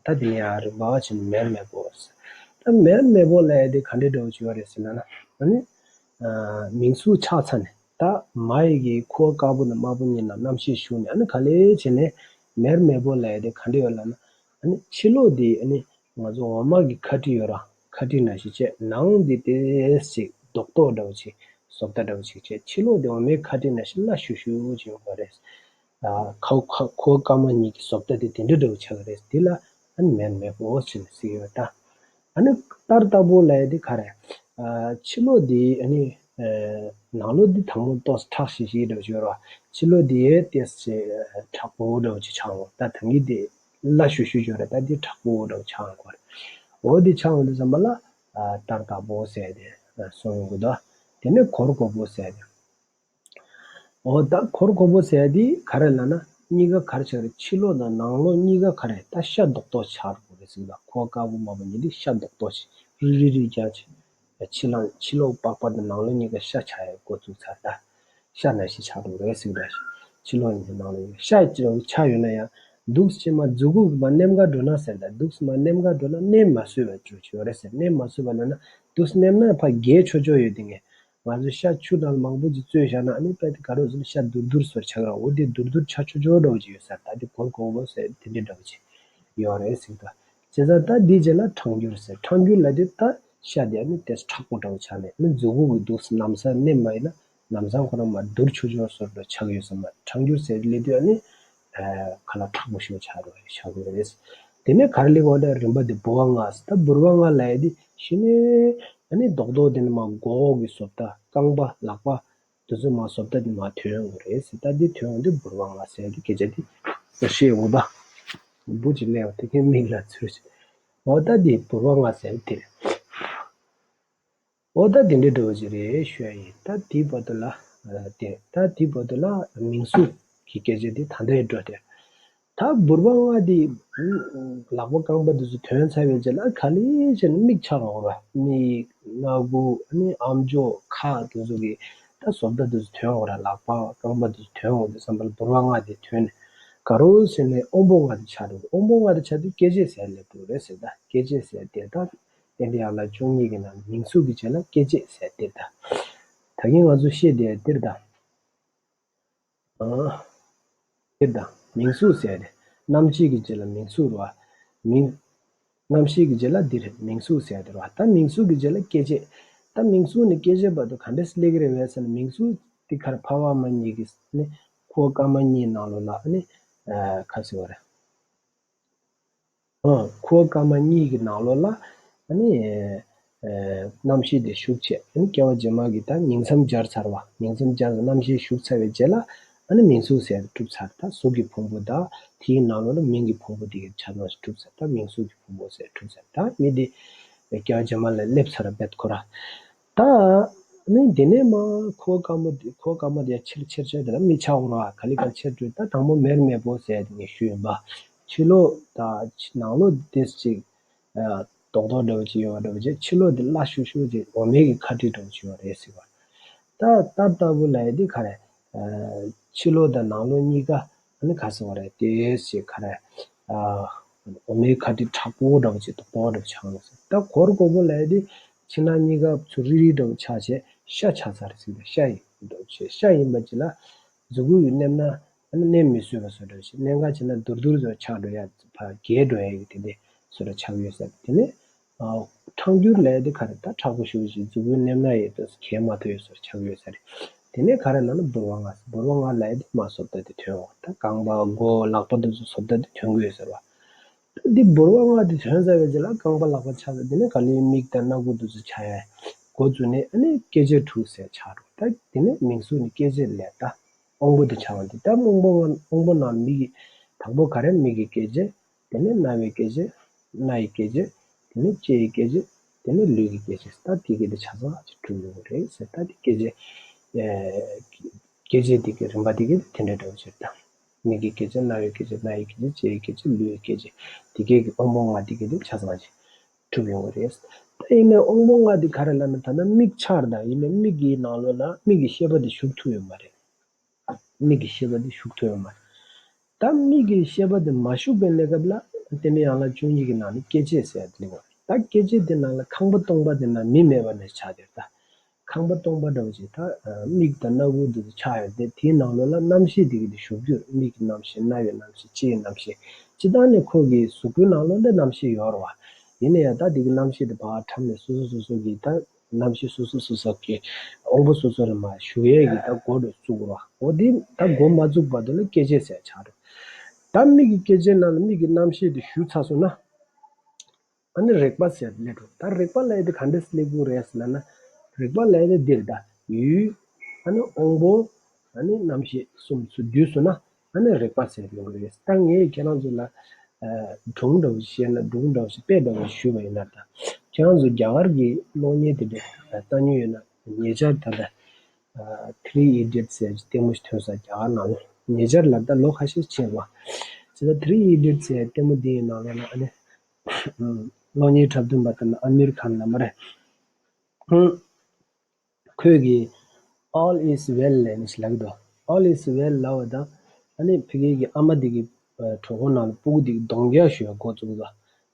ད་དེ་ནས་ཡ་རིམ་པ་བ་ཕྱིན་མེར་མེར་པོ་ཟེར། ད་མེར་མེར་པོ་ལབ་ཡ་དེ་ག་འདྲའི་འདྲ་བོ་བྱུང་བ་རེད་ཟེར་ན་ན། ཨ་ནི། མིང་གཟུགས་ཆགས་ཚར་ནས་ད་མ་ཡི་གི་ཁུ་བ་དཀར་པོ་དང་དམར་པོ་གཉིས་ནང་རྣམ་ཤེས་ཞུགས་ནས་ཨ་ནི་ག་ལེ་བྱས་ནས་མེར་མེར་པོ་ལབ་ཡ་དེ་ག་འདྲ་ཡོད་ལབ་ན། ཨ་ནི་ཕྱི་ལོགས་དེ་ཨ་ནི་ང་ཚོ་འོ་མ་གི་ཁ་དཀྲིས་ཡོད་ར། ཁ་དཀྲིས་ནང་བཞིན་བྱས་ནང་དེ་ཏོག་ཙམ་རྡོག་རྡོག་འདྲ་བོ་ཅིག་བཟོ་ལྟ་འདྲ་བོ་ཅིག་བྱས་ཕྱི་ལོགས་དེ་འོ་མའི་ཁ་དཀྲིས་ནང་བཞིན་སླ་ཞུ་ཞུ་ཅིག་ཡོང་བ་རེད། ཁ་ཁ་ཁུ་བ་དཀར་དམར་གཉིས་ཀྱི་བཟོ་ལྟ་དེ་དེ་འདྲ་འདྲ་བོ་ཆགས་ཀྱི་རེད། དེ་ལ་ཨ་ནི་མེར་མེར་པོ་ཟེར་ནས་ཟེར་གྱི་ཡོད་ད། ཨ་ནི་ལྟར་ལྟ་བུ་ལབ་ཡ་དེ་ག་རེ། ཕྱི་ལོགས་དེ་ཨ་ནི་ ནང་ལོགས་འདི་དང་པོ་ཏོག་ཙམ་མཁྲེགས་ཤིག་ཤིག་འདྲ་བོ་ཅིག་ཡོད་རེད་བ། ཕྱི་ལོགས་འདི་ཡས་ཏོག་ཙམ་མཁྲེགས་པོ་འདྲ་བོ་ཅིག་ཆགས་འོང་། ད་ད་གིན་འདི་སླ་ཤོས་ཤོས་ཅིག་ཡོད་རེད། ད་འདི་མཁྲེགས་པོ་འདྲ་བོ་ཆགས་འོང་གི་རེད། འོ་འདི་ཆགས་འོང་དུས་ཙམ་པ་ལ་ཨ་སྟར་དགའ་པོ་ཟེར་ཏེ་གསུང་ཡོང་གི་འདུག་དེ་ནས་གོར་གོར་པོ་ཟེར་ཏེ། འོ་ད་གོར་གོར་པོ་ཟེར་དེ་ག་རེ་ལབ་ན། གཉིས་ཀ་ག་རེ་ཆགས་རེད། ཕྱི་ལོགས་དང་ནང་ལོགས་གཉིས་ཀ་ག་རེ། ད་ཤ་རྡོག་རྡོག་ཆགས་འགྲོ་གི་རེད་ཟེར་གི་འདུག་གོ་དཀར་པོ་དམར་པོ་གཉིས་དེ་ཤ་རྡོག་རྡོག་ཅིག་རིལ་རིལ་རིལ་རྐྱང་ཅིག་ཕྱི་ལ་ཕྱི་ལོགས་པགས་པ་དང་ནང་ལོགས་གཉིས་ཀ་ཤ་ཆགས་ཡ་འགོ་བཙུགས་ཚར། ད་ཤ་ནང་བཞིན་ཆགས་འགྲོ་གི་རེད་ཟེར་གི་འདུག་ཕྱི་ལོགས་གཉིས་ནང་ལོགས་གཉིས་ཀ་ཤ་ཅིག་ཆགས་ཡོད་ན་ཡང་འདུག་སེ་མར་མཛུ་གུ་གིས་མར་མནན་ག་འགྲོ་ན་ཟེར། ད་འདུག་སེ་མར་མནན་ག་འགྲོ་ན་མནན་མ་བཟོད་པ་ཅིག་ཡོད་རེད་ཟེར། མནན་མ་བཟོད་པ་ལབ་ན་འདུག་སེ་མནན་ན་ཕར་རྒྱས་ཆོག་ཆོག་ཡོད་དེ། ངས་ང་ཚོ་ཤ་ཆུ་ནང་མང་པོ་ཅིག་བཙོས་བཞག་ན་ཨ་ནི་དཔེ་དེ་ག་རེ་ཟེར་ན་ཤ་དུར་དུར་བཟོ་ཆགས་ར། འོ་དེ་དུར་དུར་ཆགས་ཆོག་ཆོག་འདྲ་བོ་ཅིག་ཡོད་ས་རེད། ད་དེ་གོར་གོར་པོ་ཟེར་དེ་འདྲ་འདྲ་བོ་ཅིག་ཡོད་རེད་ཟེར་གི་འདུག་བྱས་ཙང་ད་འདིའི་རྗེས་ལ་མཁྲེགས་འགྱུར་ཟེར། མཁྲེགས་འགྱུར་ལབ་དུས་ད་ཤ་དེ་ཨ་ནི་དེ་མཁྲེགས་པོ་འདྲ་བོ་ཆགས་ནས་ཨ་ནི་མཛུ་གུ་གིས་འདུག་སེ་ལམ་སང་མནན་པ་ཡིན་ན་ལམ་སང་ཁོ་རང་མར་དུར་ཆོག་ཆོག་བཟོ་འདྲ་ཆགས་ཡོད་ས་མ་རེད། མཁྲེགས་འགྱུར་ཟེར་སླེབས་དུས་ཨ་ནི་ཁ་ལག་མཁྲེགས་པོ་ཞིག་ཆགས་འགྲོ་ཆགས་ཀྱི་རེད། དེ་ནས་ག་རེ་སླེབས་པ་ལ་རིམ་པ་དེ་འབུར་བ་ལྔ་ཟེར། ད་འབུར་བ་ལྔ་ལབ་ཡ་དེ་གཞི་ནས་ཨ་ནི་རྡོག་རྡོག་དེ་ནས་མར་མགོ་བོ་གི་བཟོ་ལྟ་རྐང་པ་ལག་པ་དེ་ཚོ་མར་བཟོ་ལྟ་དེ་མར་ཐོན་ཡོང་གི་རེད་ཟེར། ད་འདི་ཐོན་ཡོང་དུས་འབུར་བ་ལྔ་ཟེར་དེ་སྐད་ཆ་དེ་བཤད་འོས་པ། འབུ་ཅིག་སླེབས་པ་དེ་ཁའི་མིག་ལ་ཚུར་ཞིག་འོ་ད་འདི་འབུར་བ་ལྔ་ཟེར་དེ་རེད། འོ་ད་དེ་འདྲའི་འདྲ་བོ་ཅིག་རེད་ཞུ་ཡ་ཡིན། ད་དེའི་བར་དུ་ལ་ཨ་དེ་ད་དེའི་བར་དུ་ལ་མིང་གཟུགས་ཀྱི་སྐད་ཆ་དེ་ད་ལྟའི་འགྲོ་དེ། ད་འབུར་བ་ལྔ་དེ་ལག་པ་རྐང་པ་དེ་ཚོ་ཐོན་ཚར་བའི་རྗེས་ལ་ག་ལེ་བྱས་ནས་མིག་ཆགས་འོང་ར། མིག་སྣ་ཁུག་ཨ་ནི་ཨམ་ཅོག་ཁ་དེ་ཚོ་གི་ད་བཟོ་ལྟ་དེ་ཚོ་ཐོན་འོང་ར། ལག་པ་རྐང་པ་དེ་ཚོ་ཐོན་འོང་དུས་ཙམ་པ་ལ་འབུར་བ་ལྔ་དེ་ཐོན་ནས་ག་རེ་ཟེར་ན་དབང་པོ་ལྔ་དེ་ཆགས་འགྲོ། དབང་པོ་ལྔ་དེ་ཆགས་དུས་སྐྱེ་མཆེད་ཟེར་སླེབས་འགྲོ་རེད་ཟེར། ད་སྐྱེ་མཆེད་ཟེར་དེ་ད་རྟེན་འབྲེལ་ཡན་ལག་བཅུ་གཉིས་ཀྱི་ནང་མིང་གཟུགས་ཀྱི་རྗེས་ལ་སྐྱེ་མཆེད་ཟེར་དེ་ད། ད་གིན་ང་ཚོ་བཤད་དེ་འདིར་ད། ཨ། འདིར་ད་མིང་གཟུགས་ཟེར་དེ། རྣམ་ཤེས་ཀྱི་རྗེས་ལ་མིང་གཟུགས་རེད་བ། མིང་། རྣམ་ཤེས་ཀྱི་རྗེས་ལ་འདིར་མིང་གཟུགས་ཟེར་དེ་རེད་བ། ད་མིང་གཟུགས་ཀྱི་རྗེས་ལ་སྐྱེ་མཆེད། ད་མིང་གཟུགས་ནས་སྐྱེ་མཆེད་བར་དུ་ག་འདྲས་སླེབས་ཀྱི་རེད་བས་ཟེར་ན། མིང་གཟུགས་འདི་གར་ཕ་བ་མ་གཉིས་ཀྱི་ནི་ཁུ་བ་དཀར་དམར་གཉིས་ནང་ལོགས་ལ་ནི་ཨ་ག་ཟེར་བ་རེད། ཨ། ཁུ་བ་དཀར་དམར་གཉིས་ཀྱི་ནང་ལོགས་ལ་ཨ་ནི་ཨ་རྣམ་ཤེས་དེ་ཞུགས་བྱས། ཨ་ནི་སྐྱེ་བ་རྗེས་མ་གི་ད་ཉིང་མཚམས་སྦྱར་ཚར་བ། ཉིང་མཚམས་སྦྱར་རྣམ་ཤེས་ཞུགས་ཚར་བའི་རྗེས་ལ་ཨ་ནི་མིང་གཟུགས་ཟེར་གྲུབ་ཚར། ད་གཟུགས་ཀྱི་ཕུང་པོ་དང་དེའི་ནང་ལོགས་ལ་མིང་གི་ཕུང་པོ་དེ་གའི་ཆ་ཚང་ཞིག་གྲུབ་ཚར། ད་མིང་གཟུགས་ཀྱི་ཕུང་པོ་ཟེར་གྲུབ་ཚར། ད་མི་དེ་སྐྱེ་བ་རྗེས་མ་ལ་སླེབས་ཚར་བ་བེད་ཁོ་ར། ད་ནི་དེ་ནས་མ་ཁུ་བ་དཀར་མོ་དེ་ཁུ་བ་དཀར་མོ་དེ་ཆེར་ཆེར་ཆེར་དེ་ལ་མི་ཆགས་འོང་ར། ག་ལེ་ག་ལེ་ཆེར་འགྲོ། ད་དང་པོ་མེར་མེར་པོ་ཟེར་དེ་ངས་ཞུས་ཡིན་པ། ཕྱི་ལོགས་དང་ནང་ལོགས་དེ་ཅིག་ཨ་རྡོག་རྡོག་འདྲ་བོ་ཅིག་ཡོད་པ་འདྲ་བོ་ཅིག་ཕྱི་ལོགས་དེ་སླ་ཤོས་ཤོས་ཅིག་འོ་མའི་གི་ཁ་དཀྲིས་འདྲ་བོ་ཅིག་ཡོད་རེད་ཟེར་བ། ད་ལྟ་ལྟ་བུ་ལ་ཡ་དེ་ག་རེ། ཨ་ཕྱི་ལོགས་དང་ནང་ལོགས་གཉིས་ཀ་ཨ་ནི་ག་ཟེར་བ་རེད། དེ་ཞིག་ག་རེ། ཨ་འོ་མའི་ཁ་དཀྲིས་མཁྲེགས་པོ་འདྲ་བོ་ཅིག་དང་པོ་འདྲ་བོ་ཆགས་ཡོང་ཟེར། ད་གོར་གོར་པོ་ལ་ཡ་དེ་ཕྱི་ནང་གཉིས་ཀ་ཚུར་རིལ་རིལ་འདྲ་བོ་ཆགས་བྱས་ཤ་ཆགས་ཚར་ཟེར། ད་ཤ་ཡིན་འདྲ་བོ་བྱས། ཤ་ཡིན་པ་ཅིག་ལ་མཛུ་གུ་ཡིས་མནན་ན་ཨ་ནི་མནན་མི་བཟོད་པ་བཟོ་འདྲ་བོ་ཞིག་མནན་ག་བྱས་ན་དུར་དུར་བཟོ་ཆགས་འགྲོ་ཡ། ཕར་རྒྱས་འགྲོ་ཡ་གི་དེ་འདྲ་བཟོ་འདྲ་ཆགས་ཡོད་ཟེར། དེ་ནས། ཨ་མཁྲེགས་འགྱུར་ལབ་ཡ་དེ་ག་རེ། ད་མཁྲེགས་པོ་ཞེ་པོ་ཅིག་མཛུ་གུ་མནན་ན་ཡང་ཏོག་ཙམ་གས་མ་ཐུབ་ཡོད་ས་རེད། ཆགས་ཡོད་ས་རེད། དེ་ནས་ག་རེ་ལབ་ན་འབུར་བ་ལྔ་ཟེར། འབུར་བ་ལྔ་ལབ་ཡ་དེ་མར་བཟོ་ལྟ་དེ་ཐོན་འོང་། ད་རྐང་པ་མགོ་ལག་པ་དེ་ཚོ་བཟོ་ལྟ་དེ་ཐོན་གི་ཡོད་ཟེར་བ། ད་འདི་འབུར་བ་ལྔ་དེ་ཐོན་ཚར་བའི་རྗེས་ལ་རྐང་པ་ལག་པ་ཆགས་ཚར། དེ་ནས་ག་ལེ་མིག་དང་སྣ་ཁུག་དེ་ཚོ་ཆགས་ཡ་འགོ་བཙུགས་ནས་ཨ་ནི་སྐྱེ་མཆེད་དྲུག་ཟེར་ཆགས་འགྲོ། ད་དེ་ནས་མིང་གཟུགས་ནས་སྐྱེ་མཆེད་ལས་ད་དབང་པོ་དེ་ཆགས་པ་འདི། ད་དབང་པོ་ལྔ་དབང་པོ་ནང་མིག་གི་དང་པོ་ག་རེ། མིག་གི་སྐྱེ་མཆེད། དེ་ནས་རྣ་བའི་སྐྱེ་མཆེད། སྣ་ཡི་སྐྱེ་མཆེད། དེ་ནས་ལྕེ་ཡི་སྐྱེ་མཆེད། དེ་ནས་ལུས་ཀྱི་སྐྱེ་མཆེད། ད་དེ་གི་དེ་ཆ་ཚང་ཅིག་གྲུབ་ཡོང་གི་རེད་ཟེར། ད་དེ་སྐྱེ་མཆེད། ཨེ། སྐྱེ་མཆེད་དེ་གི་རིམ་པ་དེ་གི་དེ་འདྲ་འདྲ་བོ་ཅིག་ད། མིག་གི་སྐྱེ་མཆེད། རྣ་བའི་སྐྱེ་མཆེད། སྣ་ཡི་སྐྱེ་མཆེད། ལྕེ་ཡི་སྐྱེ་མཆེད། ལུས་ཀྱི་སྐྱེ་མཆེད། དེ་གི་གི་དབང་པོ་ལྔ་དེ་གི་དེ་ཆ་ཚང་ཅིག་གྲུབ་ཡོང་གི་རེད། ད་ཡིན་ནའི་དབང་པོ་ལྔ་དེ་ག་རེ་ལབ་ན། ད་ལྟ་མིག་ཆགས་ད་ཡིན་ནའི་མིག་གི་ནང་ལོགས་ལ་མིག་གི་ཤེས་པ་དེ་ཞུགས་ཐུབ་ཡོད་མ་རེད། མིག་གི་ཤེས་པ་དེ་ཞུགས་ཐུབ་ཡོད་མ་རེད། ད་མིག་གི་ཤེས་པ་དེ་མ་ཞུགས་པའི་གནས་སྐབས་ལ་རྟེན་འབྲེལ་ཡན་ལག་བཅུ་གཉིས་ཀྱི་ནང་ནས་སྐྱེ་མཆེད་ཟེར་ཡ་དེ་སླེབས་པ་རེད། ད་སྐྱེ་མཆེད་དེ་ནང་ལ་ཁང་པ་སྟོང་པ་དེ་ནང་མི་མེད་པ་ནས་ཆགས་དེ་ད། ཁང་པ་སྟོང་པ་འདྲ་བོ་ཅིག་ད་མིག་དང་སྣ་ཁུག་དེ་ཚོ་ཆགས་ཡོད་དེ། དེའི་ནང་ལོགས་ལ་རྣམ་ཤེས་དེ་གི་དེ་ཞུགས་རྒྱུ་རེད། མིག་གི་རྣམ་ཤེས། རྣ་བའི་རྣམ་ཤེས། ལྕེའི་རྣམ་ཤེས། སྤྱིར་བཏང་ནས་ཁོ་གི་གཟུགས་པོའི་ནང་ལོགས་ལ་རྣམ་ཤེས་ཡོད་རེད་བ། ཡིན་ན་ཡང་ད་དེ་གི་རྣམ་ཤེས་དེ་ཕར་འཁྲབ་ནས་སོ་སོ་སོ་སོ་གི་ད་རྣམ་ཤེས་སོ་སོ་སོ་སོ་གི་དབང་པོ་སོ་སོ་ལ་མར་ཞུགས་ཡས་ཀྱི་ད་འགོ་འདྲ་བཙུགས་ར། འོ་དེ་ད་འགོ་མ་བཙུགས་བར་དུ་ལ་སྐྱེ་མཆེད་ཟེར་ཆགས་འགྲོ། ད་མིག་གི་སྐྱེ་མཆེད་ནང་ལ་མིག་གི་རྣམ་ཤེས་དེ་ཞུགས་ཚར་སོང་ན། ཨ་ནི་རེག་པ་ཟེར་སླེབས་འགྲོ། ད་རེག་པ་ལབ་ཡ་དེ་ག་འདྲས་སླེབས་ཀྱི་རེད་ཟེར་ལབ་ན། རེག་པ་ལབ་ཡ་དེ་འདི་རེད་ད། ཡུལ། ཨ་ནི་དབང་པོ། ཨ་ནི་རྣམ་ཤེས་གསུམ་ཚུར་བསྡུས་སོང་ན། ཨ་ནི་རེག་པ་ཟེར་ཡོང་གི་རེད། ད་ངས་ཁྱེད་རང་ཚོ་ལ་ཨ་སྒྲུང་འདྲ་བོ་ཞིག་བཤད་ན། སྒྲུང་འདྲ་བོ་ཞིག་དཔེ་འདྲ་བོ་ཞིག་ཞུས་པ་ཡིན་ན། ད་ཁྱེད་རང་ཚོ་རྒྱ་གར་གྱི་གློག་བརྙན་དེ་འདྲ་ལྟ་མྱོང་ཡོད་ན། ཉེ་ཆར་ད་ལྟ་ཨ་Three Idiots ཟེར་ལྟད་མོ་ཞིག་ཐོན་ས། རྒྱ་གར་ནང་ལ། ཉེ་ཆར་ལ་ད་ལོ་ཁ་ཤས་ཕྱིན་པ། བྱས་ཙང་Three Idiots ཟེར་ལྟད་མོ་འདི་ཡི་ནང་ལོགས་ལ་ཨ་ནི་གློག་བརྙན་འཁྲབ་སྟོན་པ་དེ་ནི་ཨ་མིར་ཁཱན་ལབ་པ་རེད། ཁོང་ཁོས་ཀྱིས་All is well ལབ་ནས་ལབ་ཀྱི་འདུག All is well ལབ་པ་དང་། ཨ་ནི་ཕ་གི་གི་ཨ་མ་དེ་གི་གྲོད་ཁོག་ནང་ལ་སྤུ་གུ་དེ་གི་གདོང་རྒྱག་ཞུ་བའི་འགོ་བཙུགས་འདུག་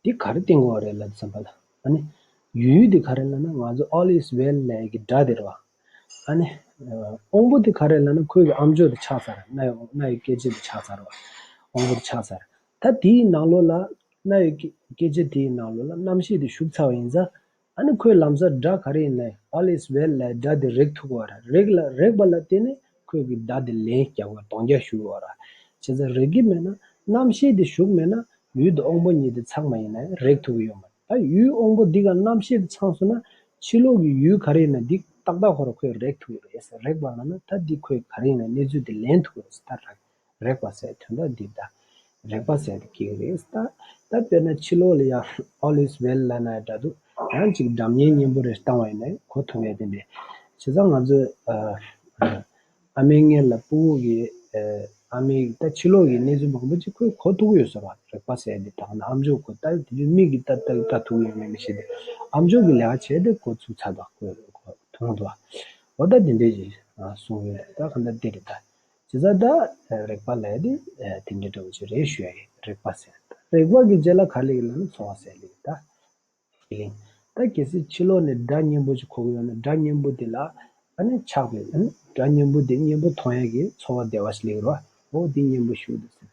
འདི་ག་རེ་བསྟན་དགོས་པ་རེད་ལབ་བསམ་པ་ལ། ཨ་ནི་ཡུལ་དེ་ག་རེ་ལབ་ན། ང་ཚོ་All is well ལབ་ཡག་གི་སྒྲ་དེ་རེད་བ། ཨ་ནི་དབང་པོ་དེ་ག་རེ་ལབ་ན། ཁོའི་གི་ཨམ་ཅོག་དེ་ཆག་ཚར། རྣ་ཡི་རྣ་ཡི་སྐད་ཅིག་དེ་ཆག་ཚར་བ། དབང་པོ་དེ་ཆག་ཚར། ད་དེའི་ནང་ལོགས་ལ། རྣ་ཡི་སྐད་ཅིག་དེའི་ནང་ལོགས་ལ་རྣམ་ཤེས་དེ་ཞུགས་ཚར་བ་ཡིན་ཙང་། ཨ་ནི་ཁོས་ལམ་སང་སྒྲ་ག་རེ་ཡིན་ནའི། All is well ལབ་སྒྲ་དེ་རེག་ཐུབ་ཀྱི་ཡོད་རེད། རེག་ལ་རེག་པ་ལ་བརྟེན་ནས་ཁོས་གི་སྒྲ་དེ་ལན་རྒྱག་གི་ཡོད། གདོང་རྒྱག་ཞུ་གི་ཡོད་རེད། བྱས་ཙང་རེག་གི་མེད་ན། རྣམ་ཤེས་དེ་ཞུགས་མེད་ན། ཡུལ་དང་དབང་པོ་གཉིས་དེ་ཚང་མ་ཡིན་ནའི་རེག་ཐུབ་ཀྱི་ཡོད་མ་རེད། ད་ཡུལ་དབང་པོ་འདི་ག་རྣམ་ཤེས་དེ་ཚང་སོང་ན། ཕྱི་ལོགས་ཀྱི་ཡུལ་ག་རེ་ཡིན་ན་འདི་ཏག་ཏག་ཁོ་རང་ཁོས་རེག་ཐུབ་ཀྱི་རེད། རེག་པ་ལབ་ན་ད་འདི་ཁོས་ག་རེ་ཡིན་ན་གནས་ཚུལ་དེ་ལེན་ཐུབ་ཀྱི་རེད། ད་རེག་རེག་པ་ཟེར་དོན་དག་འདི། ད་རེག་པ་ཟེར་དེ་སྐྱེ་གི་རེད། ད་ད་དཔེར་ན་ཕྱི་ལོགས་ལ་ཡང་All is well ལབ་ན་འདྲ་འདུག་ཡང་ཅིག་སྒྲ་སྙན་སྙན་པོ་རེ་བཏང་བ་ཡིན་ན་གོ་ཐུབ་ཡ་དེ་འདྲས། བྱས་ཙང་ང་ཚོས་ཨ་ཨ་མའི་མངལ་ལ་སྤུ་གུ་གི་ཨ་མའི་ད་ཕྱི་ལོགས་ཀྱི་གནས་ཚུལ་མང་པོ་ཅིག་ཁོས་གོ་ཐུབ་ཀྱི་ཡོད་ས་རེད་བ། རེག་པ་ཟེར་དེ་དང་ན་ཨམ་ཅོག་གོ་ད་དེ་དུས་མིག་གིས་ལྟ་ལྟ་ལྟ་ཐུབ་ཡོད་མེད་མི་ཤེས་ཏེ། ཨམ་ཅོག་གི་ལས་ཀ་བྱས་ཏེ་གོ་ཚུགས་ཚར་འདུག་ཁོས་གོ་མཐོང་འདུག་འོ་ད་དེ་འདྲས་ཅིག་གསུངས་ཡོད། ད་ག་འདྲ་དེ་རེད། ད་བྱས་ཙང་ད་རེག་པ་ལབ་དེ་དེ་འདྲས་འདྲ་བོ་ཅིག་རེད་ཞུ་ཡ་ཡིན། རེག་པ་ཟེར། རེག་པ་གི་རྗེས་ལ་ག་སླེབས་ཡོད་ལབ་ན་ཚོར་བ་ཟེར་སླེབས་ཡོད། ད་ཡིན། ད་གལ་སྲིད་ཕྱི་ལོགས་ནས་སྒྲ་སྙན་པོ་ཅིག་གོ་གི་ཡོད་ན། སྒྲ་སྙན་པོ་དེ་ལ་ཨ་ནི་ཆགས་པའི། ཨ་ནི་སྒྲ་སྙན་པོ་དེ་སྙན་པོ་མཐོང་ཡ་གི་ཚོར་བ་བདེ་བ་ཞིག་སླེབས་ཀྱི་རེད་བ། འོ་འདི་སྙན་པོ་ཞིག་འདུག་ཟེར།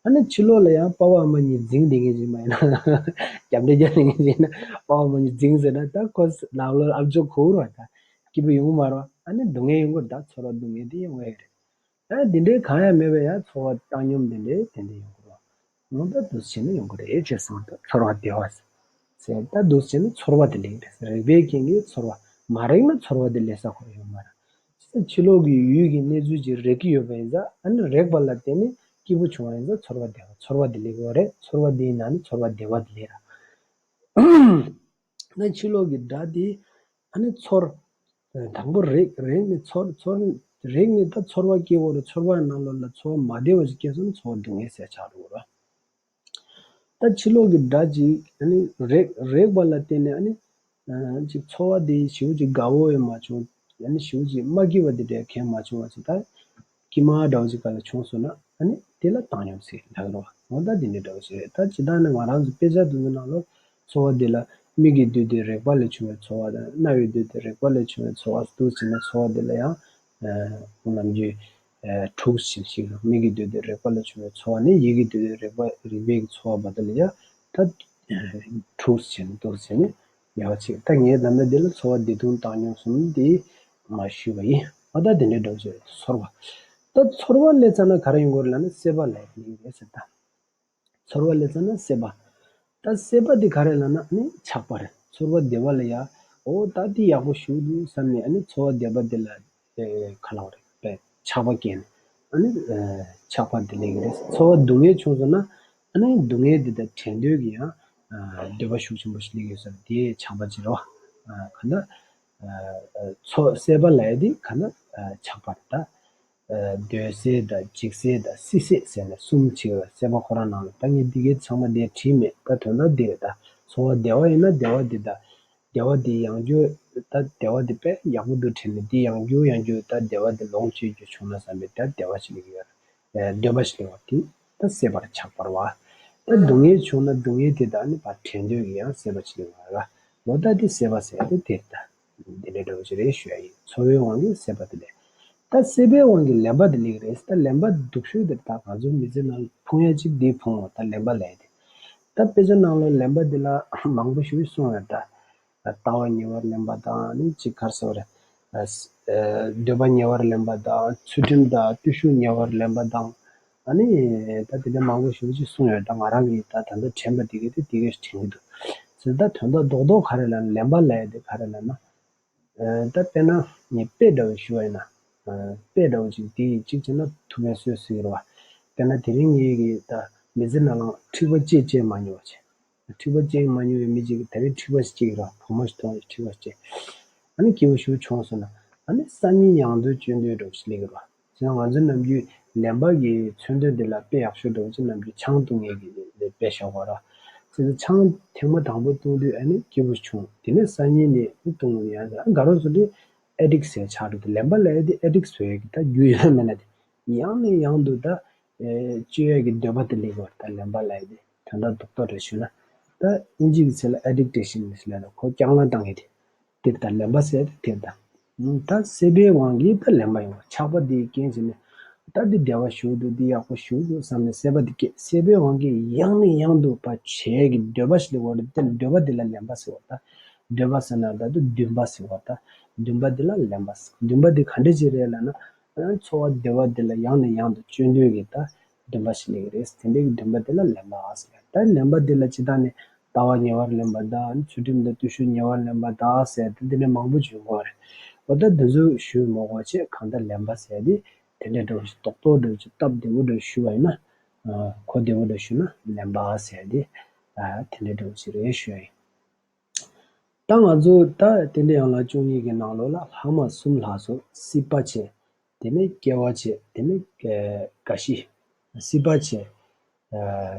ཨ་ནི་ཕྱི་ལོགས་ལ་ཡང་པ་ཕ་ཨ་མ་གཉིས་འཛིང་བསྡད་མཁན་ཅིག་མ་ཡིན་ན། རྒྱབ་འདྲེ་རྒྱག་བསྡད་མཁན་ཅིག་ཡིན་ན། པ་ཕ་ཨ་མ་གཉིས་འཛིང་ཟེར་ན་ད་ཁོ་ནང་ལོགས་ཨམ་ཅོག་གོ་གི་རེད་བ། ད་སྐྱིད་པོ་ཡོང་གི་མ་རེད་བ། ཨ་ནི་སྡུག་བསྔལ་ཡོང་གི་རེད། ད་ཚོར་བ་སྡུག་བསྔལ་དེ་ཡོང་གི་རེད། ཨ་འདི་འདྲའི་གང་ཡང་མེད་པའི་ཡང་ཚོར་བ་བཏང་སྙོམས་དེ་འདྲའི་དེ་འདྲ་ཡོང་གི་རེད། འོ་ད་འདུག་སེ་བྱས་ན་ཡོང་གི་རེད་ཅེས་གསུངས་འདུག་ཚོར་བ་བདེ་བ་ཟེར། ད་འདུག་སེ་བྱས་ན་ཚོར་བ་དེ་སླེབས་རེད། རེག་པའི་རྐྱེན་གྱིས་ཚོར་བ། མ་རེག་ན་ཚོར་བ་དེ་སླེབས་ས་ཁོ་རང་ཡོད་མ་རེད། ཕྱི་ལོགས་ཀྱི་ཡུལ་གྱི་གནས་ཚུལ་ཅིག་རེག་གི་ཡོད་པ་ཡིན་ཙང་། ཨ་ནི་རེག་པ་ལ་བརྟེན་ནས་སྐྱིད་པོ་བྱུང་བ་ཡིན་ཙང་ཚོར་བ་བདེ་བ། ཚོར་བ་དེ་སླེབས་ཀྱི་ཡོད་རེད། ཚོར་བ་དེའི་ནང་ནས་ཚོར་བ་བདེ་བ་དེ་སླེབས་རེད། ན་ཕྱི་ལོགས་ཀྱི་སྒྲ་དེ་ཨ་ནི་ཚོར། དང་པོ་རེག་རེག་ནས་ཚོར། ཚོར། རེག་ནས་ད་ཚོར་བ་སྐྱེ་བོ་རེད། ཚོར་བ་ནང་ལོགས་ལ་ཚོར་བ་མ་བདེ་བ་ཞིག་སྐྱེས་སོང་ན་ཚོར་བ་སྡུག་བསྔལ་ཟེར་ཆགས་འགྲོ་གི་རེད། ད་ཕྱི་ལོགས་ཀྱི་སྒྲ་ཅིག་ཨ་ནི་རེག་རེག་པ་ལ་བརྟེན་ནས་ཨ་ནི་ཅིག་ཚོར་བ་དེ་ཞེ་པོ་ཅིག་དགའ་བོ་ཡང་མ་བྱུང་། ཨ་ནི་ཞེ་པོ་ཅིག་མ་སྐྱིད་པ་དེ་འདྲ་གང་ཡང་མ་བྱུང་བ་ཅིག་ད་སྐྱིད་མ་འདྲ་བོ་ཅིག་ག་ལ་བྱུང་སོང་ན། ཨ་ནི་དེ་ལ་བཏང་སྙོམས་ཟེར་ལབ་ཀྱི་རེད་བ། འོ་ད་དེ་འདྲའི་འདྲ་བོ་ཞིག་རེད། ད་ཇི་ལྟར་ནི་ང་རང་ཚོ་དཔེ་ཆ་དེ་ཚོའི་ནང་ལོགས་ཚོར་བ་དེ་ལ་མིག་གི་འདུས་ཏེ་རེག་པ་ལས་བྱུང་བའི་ཚོར་བ་དང་། རྣ་བའི་འདུས་ཏེ་རེག་པ་ལས་བྱུང་བའི་ཚོར་བ་འདུག་ཟེར་ན། ཚོར་བ་དེ་ལ་ཡང་ཨ་ནམ་རྒྱུན་ཨ་དྲུག་ཟེར་ཞིག་རེད། མིག་གི་འདུས་ཏེ་རེག་པ་ལས་བྱུང་བའི་ཚོར་བ་ནས་ཡིད་ཀྱི་འདུས་ཏེ་རེག་པ་རེག་པའི་ཚོར་བ་བར་དུ་ལ་ཡང་ད་ཨ་དྲུག་ཟེར་ནས་འདུག་ཟེར་ནས་ཉེ་བ་ཅིག་ད་ངས་ད་ལྟ་འདི་ལ་ཚོར་བ་བདེ་སྡུག་བཏང་སྙོམས་གསུམ་འདི་མར་ཞུས་པ་ཡིན། འོ་ད་དེ་འདྲའི་འདྲ་བོ་ཞིག་རེད། ཚོར་བ། ད་ཚོར་བ་སླེབས་ཚར་ན་ག་རེ་ཡོང་གི་རེད་ལབ་ན་སྲེད་པ་ལ་ཡ་ཡིན་རེད་ཟེར། ད་ཚོར་བ་སླེབས་ཚར་ན་སྲེད་པ། ད་སྲེད་པ་འདི་ག་རེ་ལབ་ན་ཨ་ནི་ཆགས་པ་རེད། ཚོར་བ་བདེ་བ་ལ་ཡ། འོ་ད་འདི་ཡག་པོ་ཞིག་འདུག་བསམ་ནས་ཨ་ནི་ཚོར་བ་བདེ་བ་འདི་ལ་ཨེ་ག་ལབ་དགོས་རེད། པས་ཆགས་པ་སྐྱེས་ནས་ཨ་ནི་ཨེ་ཆགས་པ་འདི་སླེབས་ཀྱི་རེད། ཚོར་བ་སྡུག་བསྔལ་བྱུང་སོང་ན་ཨ་ནི་སྡུག་བསྔལ་འདི་དང་བྲལ་འདོད་ཀྱི་ཡང་ཨ་འདོད་པ་ཤུགས་ཆེན་པོ་ཞིག་སླེབས་ཀྱི་ཡོད་ས་རེད། དེ་ཆགས་པ་ཅིག་རེད་བ། ཨ་ག་འདྲ། ཨ་ཚོར་སྲེད་པ་ལབ་ཡ་འདི་ག་འདྲ་ཨ་ཆགས་པ་རེད། ད་ཨ་འདོད་སྲེད་དང་འཇིགས་སྲེད་དང་སྲིད་སྲེད་ཟེར་ནས་གསུམ་ཅིག་ཡོད་རེད། སྲེད་པ་ཁོ་རང་ནང་ལ། ད་ངས་འདི་གའི་ཚང་མ་འདིར་བྲིས་མེད། ད་དོན་དག་འདི་རེད། ད་ཚོར་བ་བདེ་བ་ཡིན་ན་བདེ་བ་འདི་དང་། བདེ་བ་འདི་ཡང་བསྐྱར། ད་བདེ་བ་འདི་དཔེ་ཡག་པོ་འདུག་དྲན་ནས་འདི་ཡང་བསྐྱར་ཡང་བསྐྱར་ད་བདེ་བ་འདི་ལོངས་སྤྱོད་རྒྱུ་བྱུང་ན་བསམ་པའི་ད་བདེ་བ་ཞིག་སླེབས་ཀྱི་ཡོད་རེད། ཨ་འདོད་པ་ཞིག་སླེབས་པ་དེ་ད་སྲེད་པར་ཆགས་པ་རེད་བ། ད་སྡུག་བསྔལ་བྱུང་ན་སྡུག་བསྔལ་དེ་དག་ནི་ཕར་དྲན་འདོད་ཀྱི་ཡང་སྲེད་པ་ཞིག་སླེབས་པ་རེད། འོ་ད་འདི་སྲེད་པ་ཟེར་ཡ་དེ་དེ་རེད། ད་འདི་འདྲའི་འདྲ་བོ་ཞིག་རེད་ཞུ་ཡ་ཡིན། ཚོར་བའི་དབང་གིས་སྲེད་པ་དེ་རེད། ད་སྲེད་པའི་དབང་གིས་ལེན་པ་དེ་སླེབས་ཀྱི་རེད། ད་ལེན་པ་སྡུག་ཤོས་དེ་ད་ང་ཚོ་མི་ཚེ་ནང་ལ་ཕུང་ཡ་གཅིག་འདི་ཕུང་བ། ད་ལེན་པ་ལབ་ཡ་དེ། ད་དཔེ་ཆ་ནང་ལ་ལེན་པ་འདི་ལ་མང་པོ་ཞིག་གསུངས་ཡོད་ད། ལྟ་བ་ཉེ་བར་ལེན་པ་དང་། ཨ་ནི་ཅིག་ག་རེ་ཟེར་དགོས་རེད། ཨ་ཨ་འདོད་པ་ཉེ་བར་ལེན་པ་དང་། ཚུལ་ཁྲིམས་དང་བརྟུལ་ཞུགས་ཉེ་བར་ལེན་པ་དང་། ཨ་ནི་ད་དེ་འདྲ་མང་པོ་ཞེ་པོ་ཅིག་གསུངས་ཡོད། ད་ང་རང་གིས་ད་ད་ལྟ་དྲན་པ་དེ་གས་དེ་དེ་གས་དྲན་གྱི་འདུག་ཟེར། ད་དོན་དག་རྡོག་རྡོག་ག་རེ་ལབ་ན། ལེན་པ་ལབ་ཡ་དེ་ག་རེ་ལབ་ན། ད་དཔེར་ན་ངས་དཔེ་འདྲ་བོ་ཞུ་བ་ཡིན་ན། དཔེ་འདྲ་བོ་ཅིག་དེ་ཡིས་གཅིག་བྱས་ན་ཐུགས་ཕན་གསོས་སྲིད་ཀྱི་རེད་བ། དཔེར་ན་དེ་རིང་ངེད་ཀྱིས་ད་མི་ཚེ་ནང་ལ་འཁྲིག་པ་ཅིག་སྐྱེས་མ་མྱོང་བ་བྱས། འཁྲིག་པ་སྐྱེས་མ་མྱོང་བའི་མི་གཅིག་གིས་དེ་རིང་འཁྲིག་པ་ཞིག་སྐྱེས་ཀྱི་རེད་བ། བུ་མོ་ཞིག་མཐོང་ཡས་འཁྲིག་པ་སྐྱེས། ཨ་ནི་སྐྱིད་པོ་ཞིག་བྱུང་སོང་ན། ཨ་ནི་སང་ཉིན་ཡང་དུ་སྐྱོན་འདོད་འདྲ་བོ་ཞིག་སླེབས་ཀྱི་རེད་བ། བྱས་ན་ང་ཚོ་ནམ་རྒྱུན་ལེན་པ་གི་མཚོན་དོན་དེ་ལ་དཔེ་ཡག་ཤོས་འདྲ་བོ་ཅིག་ནམ་རྒྱུན་ཆང་བཏུང་མཁན་གྱི་དཔེ་བཞག་པ་རེད། བྱས་ཙང་ཆང་ཐེངས་མ་དང་པོ་བཏུང་དུས་ཨ་ནི་སྐྱིད་པོ་བྱུང་། དེ་ནས་སང་ཉིན་ནས་ཨ་ནི་བཏུང་ཡང་ཨ་དགའ་རབ་བཟོ་དུས་ཨེ་ཌིག་ཟེར་ཆགས་འགྲོ་དུས། ལེན་པ་ལབ་ཡ་དེ་ཨེ་ཌིག་བཟོ་ཡ་གི་ད་རྒྱུ་ཡོད་མེད་ན་དེ། ཡང་ནས་ཡང་དུ་ད་སྤྱོད་ཡ་གི་འདོད་པ་དེ་སླེབས་པ་རེད། ད་ལེན་པ་ལབ་ཡ་དེ་དོན་དག་རྡོག་རྡོག་རེ་ཞུས་ན། ད་དབྱིན་ཇི་གི་ཚིག་ལ་ཨེ་ཌིག་ཊེ་ཤན་ཟེར་ལབ་ན་ཁོ་རྐྱང་ལངས་བཏང་ཡ་དེ། དེ་ལྟར་ལེན་པ་ཟེར་དེ་དེ་ལྟར། ད་སྲེད་པའི་དབང་གིས་ད་ལེན་པ་ཡོང་བ། ཆགས་པ་དེའི་རྐྱེན་བྱས་ནས་ད་འདི་བདེ་བ་ཞིག་འདུག་འདི་ཡག་པོ་ཞིག་འདུག་བསམ་ནས་སྲེད་པ་དེ་སྐྱེས། སྲེད་པའི་དབང་གིས་ཡང་ནས་ཡང་དུ་ཕར་བྱེད་ཀྱི་འདོད་པ་ཞིག་སླེབས་པ་རེད། དེ་འདོད་པ་དེ་ལ་ལེན་པ་ཟེར་བ་ད། འདོད་པ་ཟེར་ན་ད་དུ་འདུན་པ་ཟེར་བ་ད། འདུན་པ་དེ་ལ་ལེན་པ་ཟེར། འདུན་པ་དེ་ག་འདྲ་ཅིག་རེད་ལབ་ན། ཚོར་བ་བདེ་བ་དེ་ལ་ཡང་ནས་ཡང་དུ་སྤྱོད་འདོད་ཀྱི་ད་འདུན་པ་ཞིག་སླེབས་ཀྱི་རེད། དེ་འདྲའི་གི་འདུན་པ་དེ་ལ་ལེན་པ་ཟེར། ད་ལེན་པ་དེ་ལ་སྤྱིར་བཏང་ནས། ལྟ་བ་ཉེ་བར་ལེན་པ་དང་། ཚུལ་ཁྲིམས་དང་བརྟུལ་ཞུགས་ཉེ་བར་ལེན་པ་དང་ཟེར་ཏེ་འདི་འདྲ་མང་པོ་བྱུང་གི་རེད། འོ་ད་འདི་ཚོ་ཞུས་མ་དགོས་བྱས། གང་ལྟར་ལེན་པ་ཟེར་དེ་དེ་འདྲ་འདྲ་བོ་ཞིག་རྡོག་རྡོག་འདྲ་བོ་ཞིག་སྟབས་བདེ་བོ་འདྲ་བོ་ཞུ་བ་ཡིན་ན། གོ་བདེ་བོ་འདྲ་བོ་ཞུ་ན་ལེན་པ་ཟེར་དེ་དེ་འདྲ་འདྲ་བོ་ཞིག་རེད་ཞུ་ཡ་ཡིན། ད་ང་ཚོ་ད་དེ་འདྲ་ཡང་ལ་བཅུ་གཉིས་ཀྱི་ནང་ལོགས་ལ་ལྷག་མ་གསུམ་ལྷག་སོང་། སྲིད་པ་བྱས། དེ་ནས་སྐྱེ་བ་བྱས། དེ་ནས་རྒ་ཤི། སྲིད་པ་བྱས།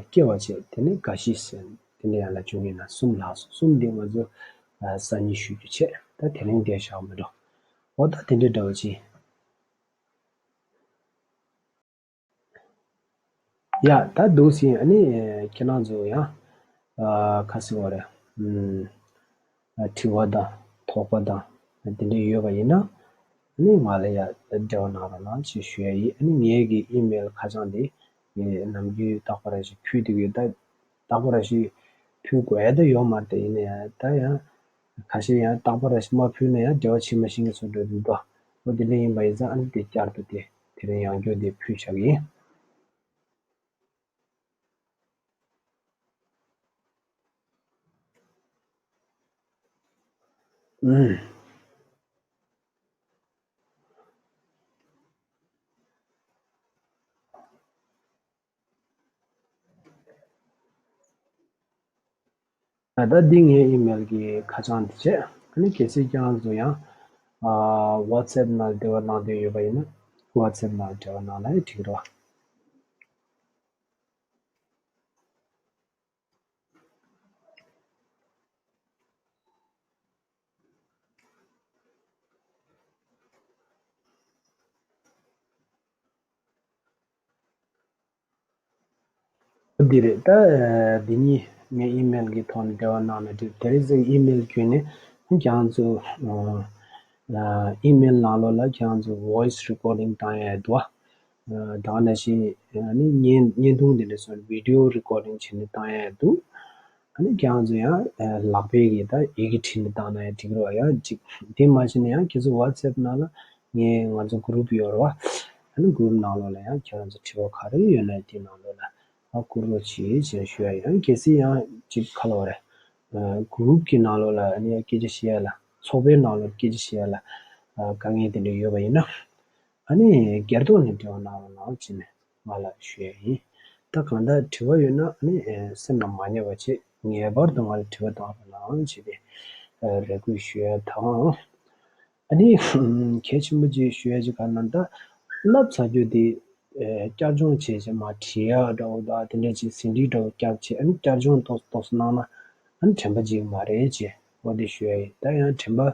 སྐྱེ་བ་བྱས། དེ་ནས་རྒ་ཤི་ཟེར། དེ་འདྲ་ཡང་ལ་བཅུ་གཉིས་ནང་གསུམ་ལྷག་སོང་། གསུམ་འདི་ང་ཚོ་སང་ཉིན་ཞུ་རྒྱུ་བྱས། ད་དེ་རིང་འདིར་བཞག་མི་འགྲོ། འོ་ད་དེ་འདྲ་འདྲ་བོ་ཅིག་ཡ། ད་འདུག་སེ་ཨ་ནི་ཁྱེད་རང་ཚོ་ཡང་ཨ་ཁ་སེ་བ་རེད། ཨུམ། ཨ་དྲི་བ་དང་དོགས་པ་དང་དེ་འདྲ་ཡོད་པ་ཡིན་ན། ཨ་ནི་ང་ལ་ཡ་འབྲེལ་བ་གནང་རོགས་གནང་ཞེས་ཞུ་ཡ་ཡིན། ཨ་ནི་ངའི་གི་ཨི་མེལ་ཁ་བྱང་དེ་ངས་ནམ་རྒྱུན་རྟག་པར་ཞིག་ཕུལ་བསྡད་ཡོད། ད་རྟག་པར་ཞིག་ཕུལ་དགོས་ཡ་ད་ཡོད་མ་རེད། ཡིན་ན་ཡང་ད་ཡང་། ཁ་ཤས་ཡང་རྟག་པར་ཞིག་མ་ཕུལ་ན་ཡང་འབྲེལ་བ་བྱེད་མ་ཤེས་མཁན་ཚོ་འགྲོ་འདུག་འོ་དེ་འདྲ་ཡིན་པ་ཡིན་ཙང་ཨ་ནི་དེ་བསྐྱར་དུ་དེ་དེ་རིང་ཡང་བསྐྱར་དེ་ཕུལ་བཞག་གི་ཡིན། ཨུམ། ད་ལྟ་འདི་ངའི་ཨི་མེལ་གྱི་ཁ་བྱང་འདི་བྱས། ཨ་ནི་གལ་སྲིད་ཁྱེད་རང་ཚོ་ཡང་ཨ་ཝ་ཊི་སེབ་ནང་འབྲེལ་བ་གནང་འདོད་ཡོད་པ་ཡིན་ན། ཝ་ཊི་སེབ་ནང་འབྲེལ་བ་གནང་ན་ཡང་འགྲིག་གི་རེད་བ། འདི་རེད། ད་འདི་གཉིས་ངའི་ཨི་མེལ་གྱི་ཐོག་ནས་འབྲེལ་བ་གནང་ན་འགྲིག་དེ་རེད་ཟེར། ཨི་མེལ་བརྒྱུད་ནས་ཁྱེད་རང་ཚོ་ཨ་ཨ་ཨི་མེལ་ནང་ལོགས་ལ་ཁྱེད་རང་ཚོ་ཝོ་ཡི་སི་རི་ཀོར་ཌིང་བཏང་ཡ་འདུག་བ། ཨ་ད་ག་ནང་བཞིན་ཨ་ནི་བརྙན་བརྙན་ཐུང་འདི་འདྲ་སོགས་བི་ཌི་ཡོ་རི་ཀོར་ཌིང་བྱས་ནས་བཏང་ཡ་འདུག་ཨ་ནི་ཁྱེད་རང་ཚོ་ཡང་ཨ་ལག་པས་ཀྱིས་ད་ཡི་གེ་བྲིས་ནས་བཏང་ན་ཡང་འགྲིག་རོགས། ཡང་ཅིག་དེ་མ་བྱས་ན་ཡང་ཁྱེད་ཚོ་ཝ་ཊི་སེབ་ནང་ལ་ངས་ང་ཚོ་གུ་རུབ་ཡོད་རེད་བ། ཨ་ནི་གུ་རུབ་ནང་ལོགས་ལ་ཡང་ཁྱེད་རང་ཚོ་དྲི་བ་ག་རེ་ཡོད་ན་དེ་ནང་ལོགས་ལ་ཨ་བསྐུར་རོགས་བྱེད་ཅེས་ཞུ་ཡ་ཡིན། ཡང་གལ་སྲིད་ཡང་ཅིག་ག་ལབ་དགོས་རེད། ཨ་གུ་རུབ་ཀྱི་ནང་ལོགས་ལ་ཨ་ནི་ཡང་སྐད་ཆ་བཤད་ཡ་ལ། ཚོགས་པའི་ནང་ལོགས་སྐད་ཆ་བཤད་ཡ་ལ་ཨ་དཀའ་ངལ་དེ་འདྲ་ཡོད་པ་ཡིན་ན། ཨ་ནི་སྒེར་ཐོག་ནས་འབྲེལ་བ་གནང་རོགས་གནང་ཅེས་ནས་ང་ལ་ཞུ་ཡ་ཡིན། ད་གང་ལྟར་དྲི་བ་ཡོད་ན་ཨ་ནི་ཨེ་སེམས་ལ་མ་ཉར་བ་བྱེད། ངེས་པར་དུ་ང་ལ་དྲི་བ་གཏོང་རོགས་གནང་ཅེས་ཏེ་ཨེ་རེ་སྐུལ་ཞུ་ཡ་དང་། ཨ་ནི་གལ་ཆེན་པོ་ཅིག་ཞུ་ཡ་ཅིག་ག་ན་ད་བསླབ་ཚར་རྒྱུ་དེ་ཨེ་བསྐྱར་སྦྱོང་བྱས་བྱས་མར་བྲིས་ཡ་འདྲ་བོ་དང་དེ་འདྲ་ཅིག་ཟིན་བྲིས་འདྲ་བོ་བརྒྱབ་བྱས། ཨ་ནི་བསྐྱར་སྦྱོང་ཏོག་ཙམ་ཏོག་ཙམ་གནང་ན། ཨ་ནི་དྲན་པ་ཅིག་མ་རེད་ཅེས་འོ་དེ་ཞུ་ཡ་ཡིན། ད་ཡང་དྲན་པ་ཨ་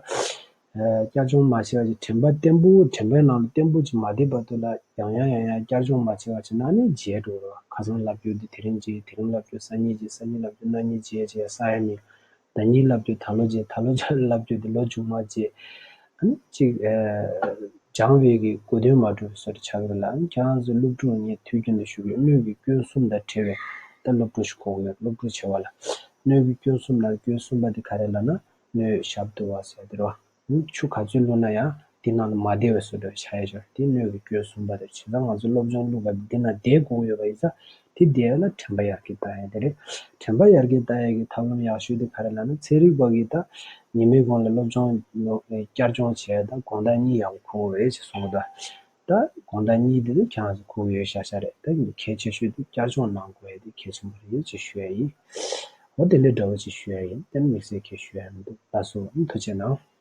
བསྐྱར་སྦྱོང་མ་བྱས་པ་ཅིག་དྲན་པ་བརྟན་པོ་དྲན་པའི་ནང་ལ་བརྟན་པོ་ཅིག་མ་བསྡད་བར་དུ་ལ་ཡང་ཡང་ཡང་ཡང་བསྐྱར་སྦྱོང་མ་བྱས་པ་ཅིག་ན་ནི་བརྗེད་འགྲོ་རོགས། ཁ་སང་བསླབ་རྒྱུ་དེ་དེ་རིང་བརྗེད། དེ་རིང་བསླབ་རྒྱུ་སང་ཉིན་བརྗེད། སང་ཉིན་བསླབ་རྒྱུ་གནངས་ཉིན་བརྗེད་ཅེས་ས་ཡ་མི། ཟླ་ཉིན་བསླབ་རྒྱུ་ད་ལོ་བརྗེད། ད་ལོ་བསླབ་རྒྱུ་དེ་ལོ་མཇུག་མ་བརྗེད། ཨ་ནི་གཅིག་ཨ་སྦྱང་བའི་གི་གོ་དོན་མ་གྲུབ་པའི་བཟོ་འདྲ་ཆགས་ཀྱི་རེད་ལ། ཨ་ནི་ཁྱེད་རང་ཚོ་སློབ་ཕྲུག་ངས་དུས་རྒྱུན་དུ་ཞུ་གི་ཡོད། སྣོད་ཀྱི་སྐྱོན་གསུམ་དང་བྲལ་བའི་ད་སློབ་ཕྲུག་ཞིག་དགོས་ཀྱི་ཡོད། སློབ་ཕྲུག་བྱེད་པ་ལ་སྣོད་ཀྱི་སྐྱོན་གསུམ་ནང་སྐྱོན་གསུམ་པ་དེ་ག་རེ་ལབ་ན་སྣོད་ཞབས་རྡོལ་བ་ཟེར་དེ་རེད་བ། ཨ་ནི་ཆུ་ག་ཚོད་བླུགས་ན་ཡང་ དེ་ནང་ལ་མ་བསྡད་པའི་བཟོ་འདྲ་ཆགས་ཡ་ཅིག་ཡོད་རེད། དེ་སྣོད་ཀྱི་སྐྱོན་གསུམ་པ་དེ། བྱས་ཙང་ང་ཚོ་སློབ་སྦྱོང་བླུགས་པ་དེ་འདི་ནང་བསྡད་དགོས་ཡོད་པ་ཡིན་ཙང་དེ་བསྡད་ཡ་ལ་དྲན་པ་ཡར་རྒྱས་བཏང་ཡ་དེ་རེད། དྲན་པ་ཡར་རྒྱས་བཏང་ཡ་གི་ཐབས་ལམ་ཡག་ཤོས་དེ་ག་རེ་ལབ་ན། ཚན་རིག་པ་གིས་ད་ཉི་མའི་གུང་ལ་སློབ་སྦྱོང་བསྐྱར་སྦྱོང་བྱས་ད་དགོང་དག་གཉིད་ཡག་པོ་ཁུག་དགོས་རེད་ཅེས་གསུངས་གི་འདུག་ད་དགོང་དག་གཉིད་དེ་ནི་ཁྱེད་རང་ཚོ་ཁུག་ཡོད་ཤག་ཤག་རེད། ད་གལ་ཆེ་ཤོས་དེ་བསྐྱར་སྦྱོང་གནང་དགོས་ཡ་དེ་གལ་ཆེན་པོ་རེད་ཅེས་ཞུ་ཡ་ཡིན། འོ་དེ་འདྲའི་འདྲ་བོ་ཅིག་ཞུ་ཡ་ཡིན། དེ་ནི་དམིགས་བསལ་གྱི་ཞུ་ཡ་མི་འདུག་ལགས་སོ། ཐུགས་རྗེ་གནང་།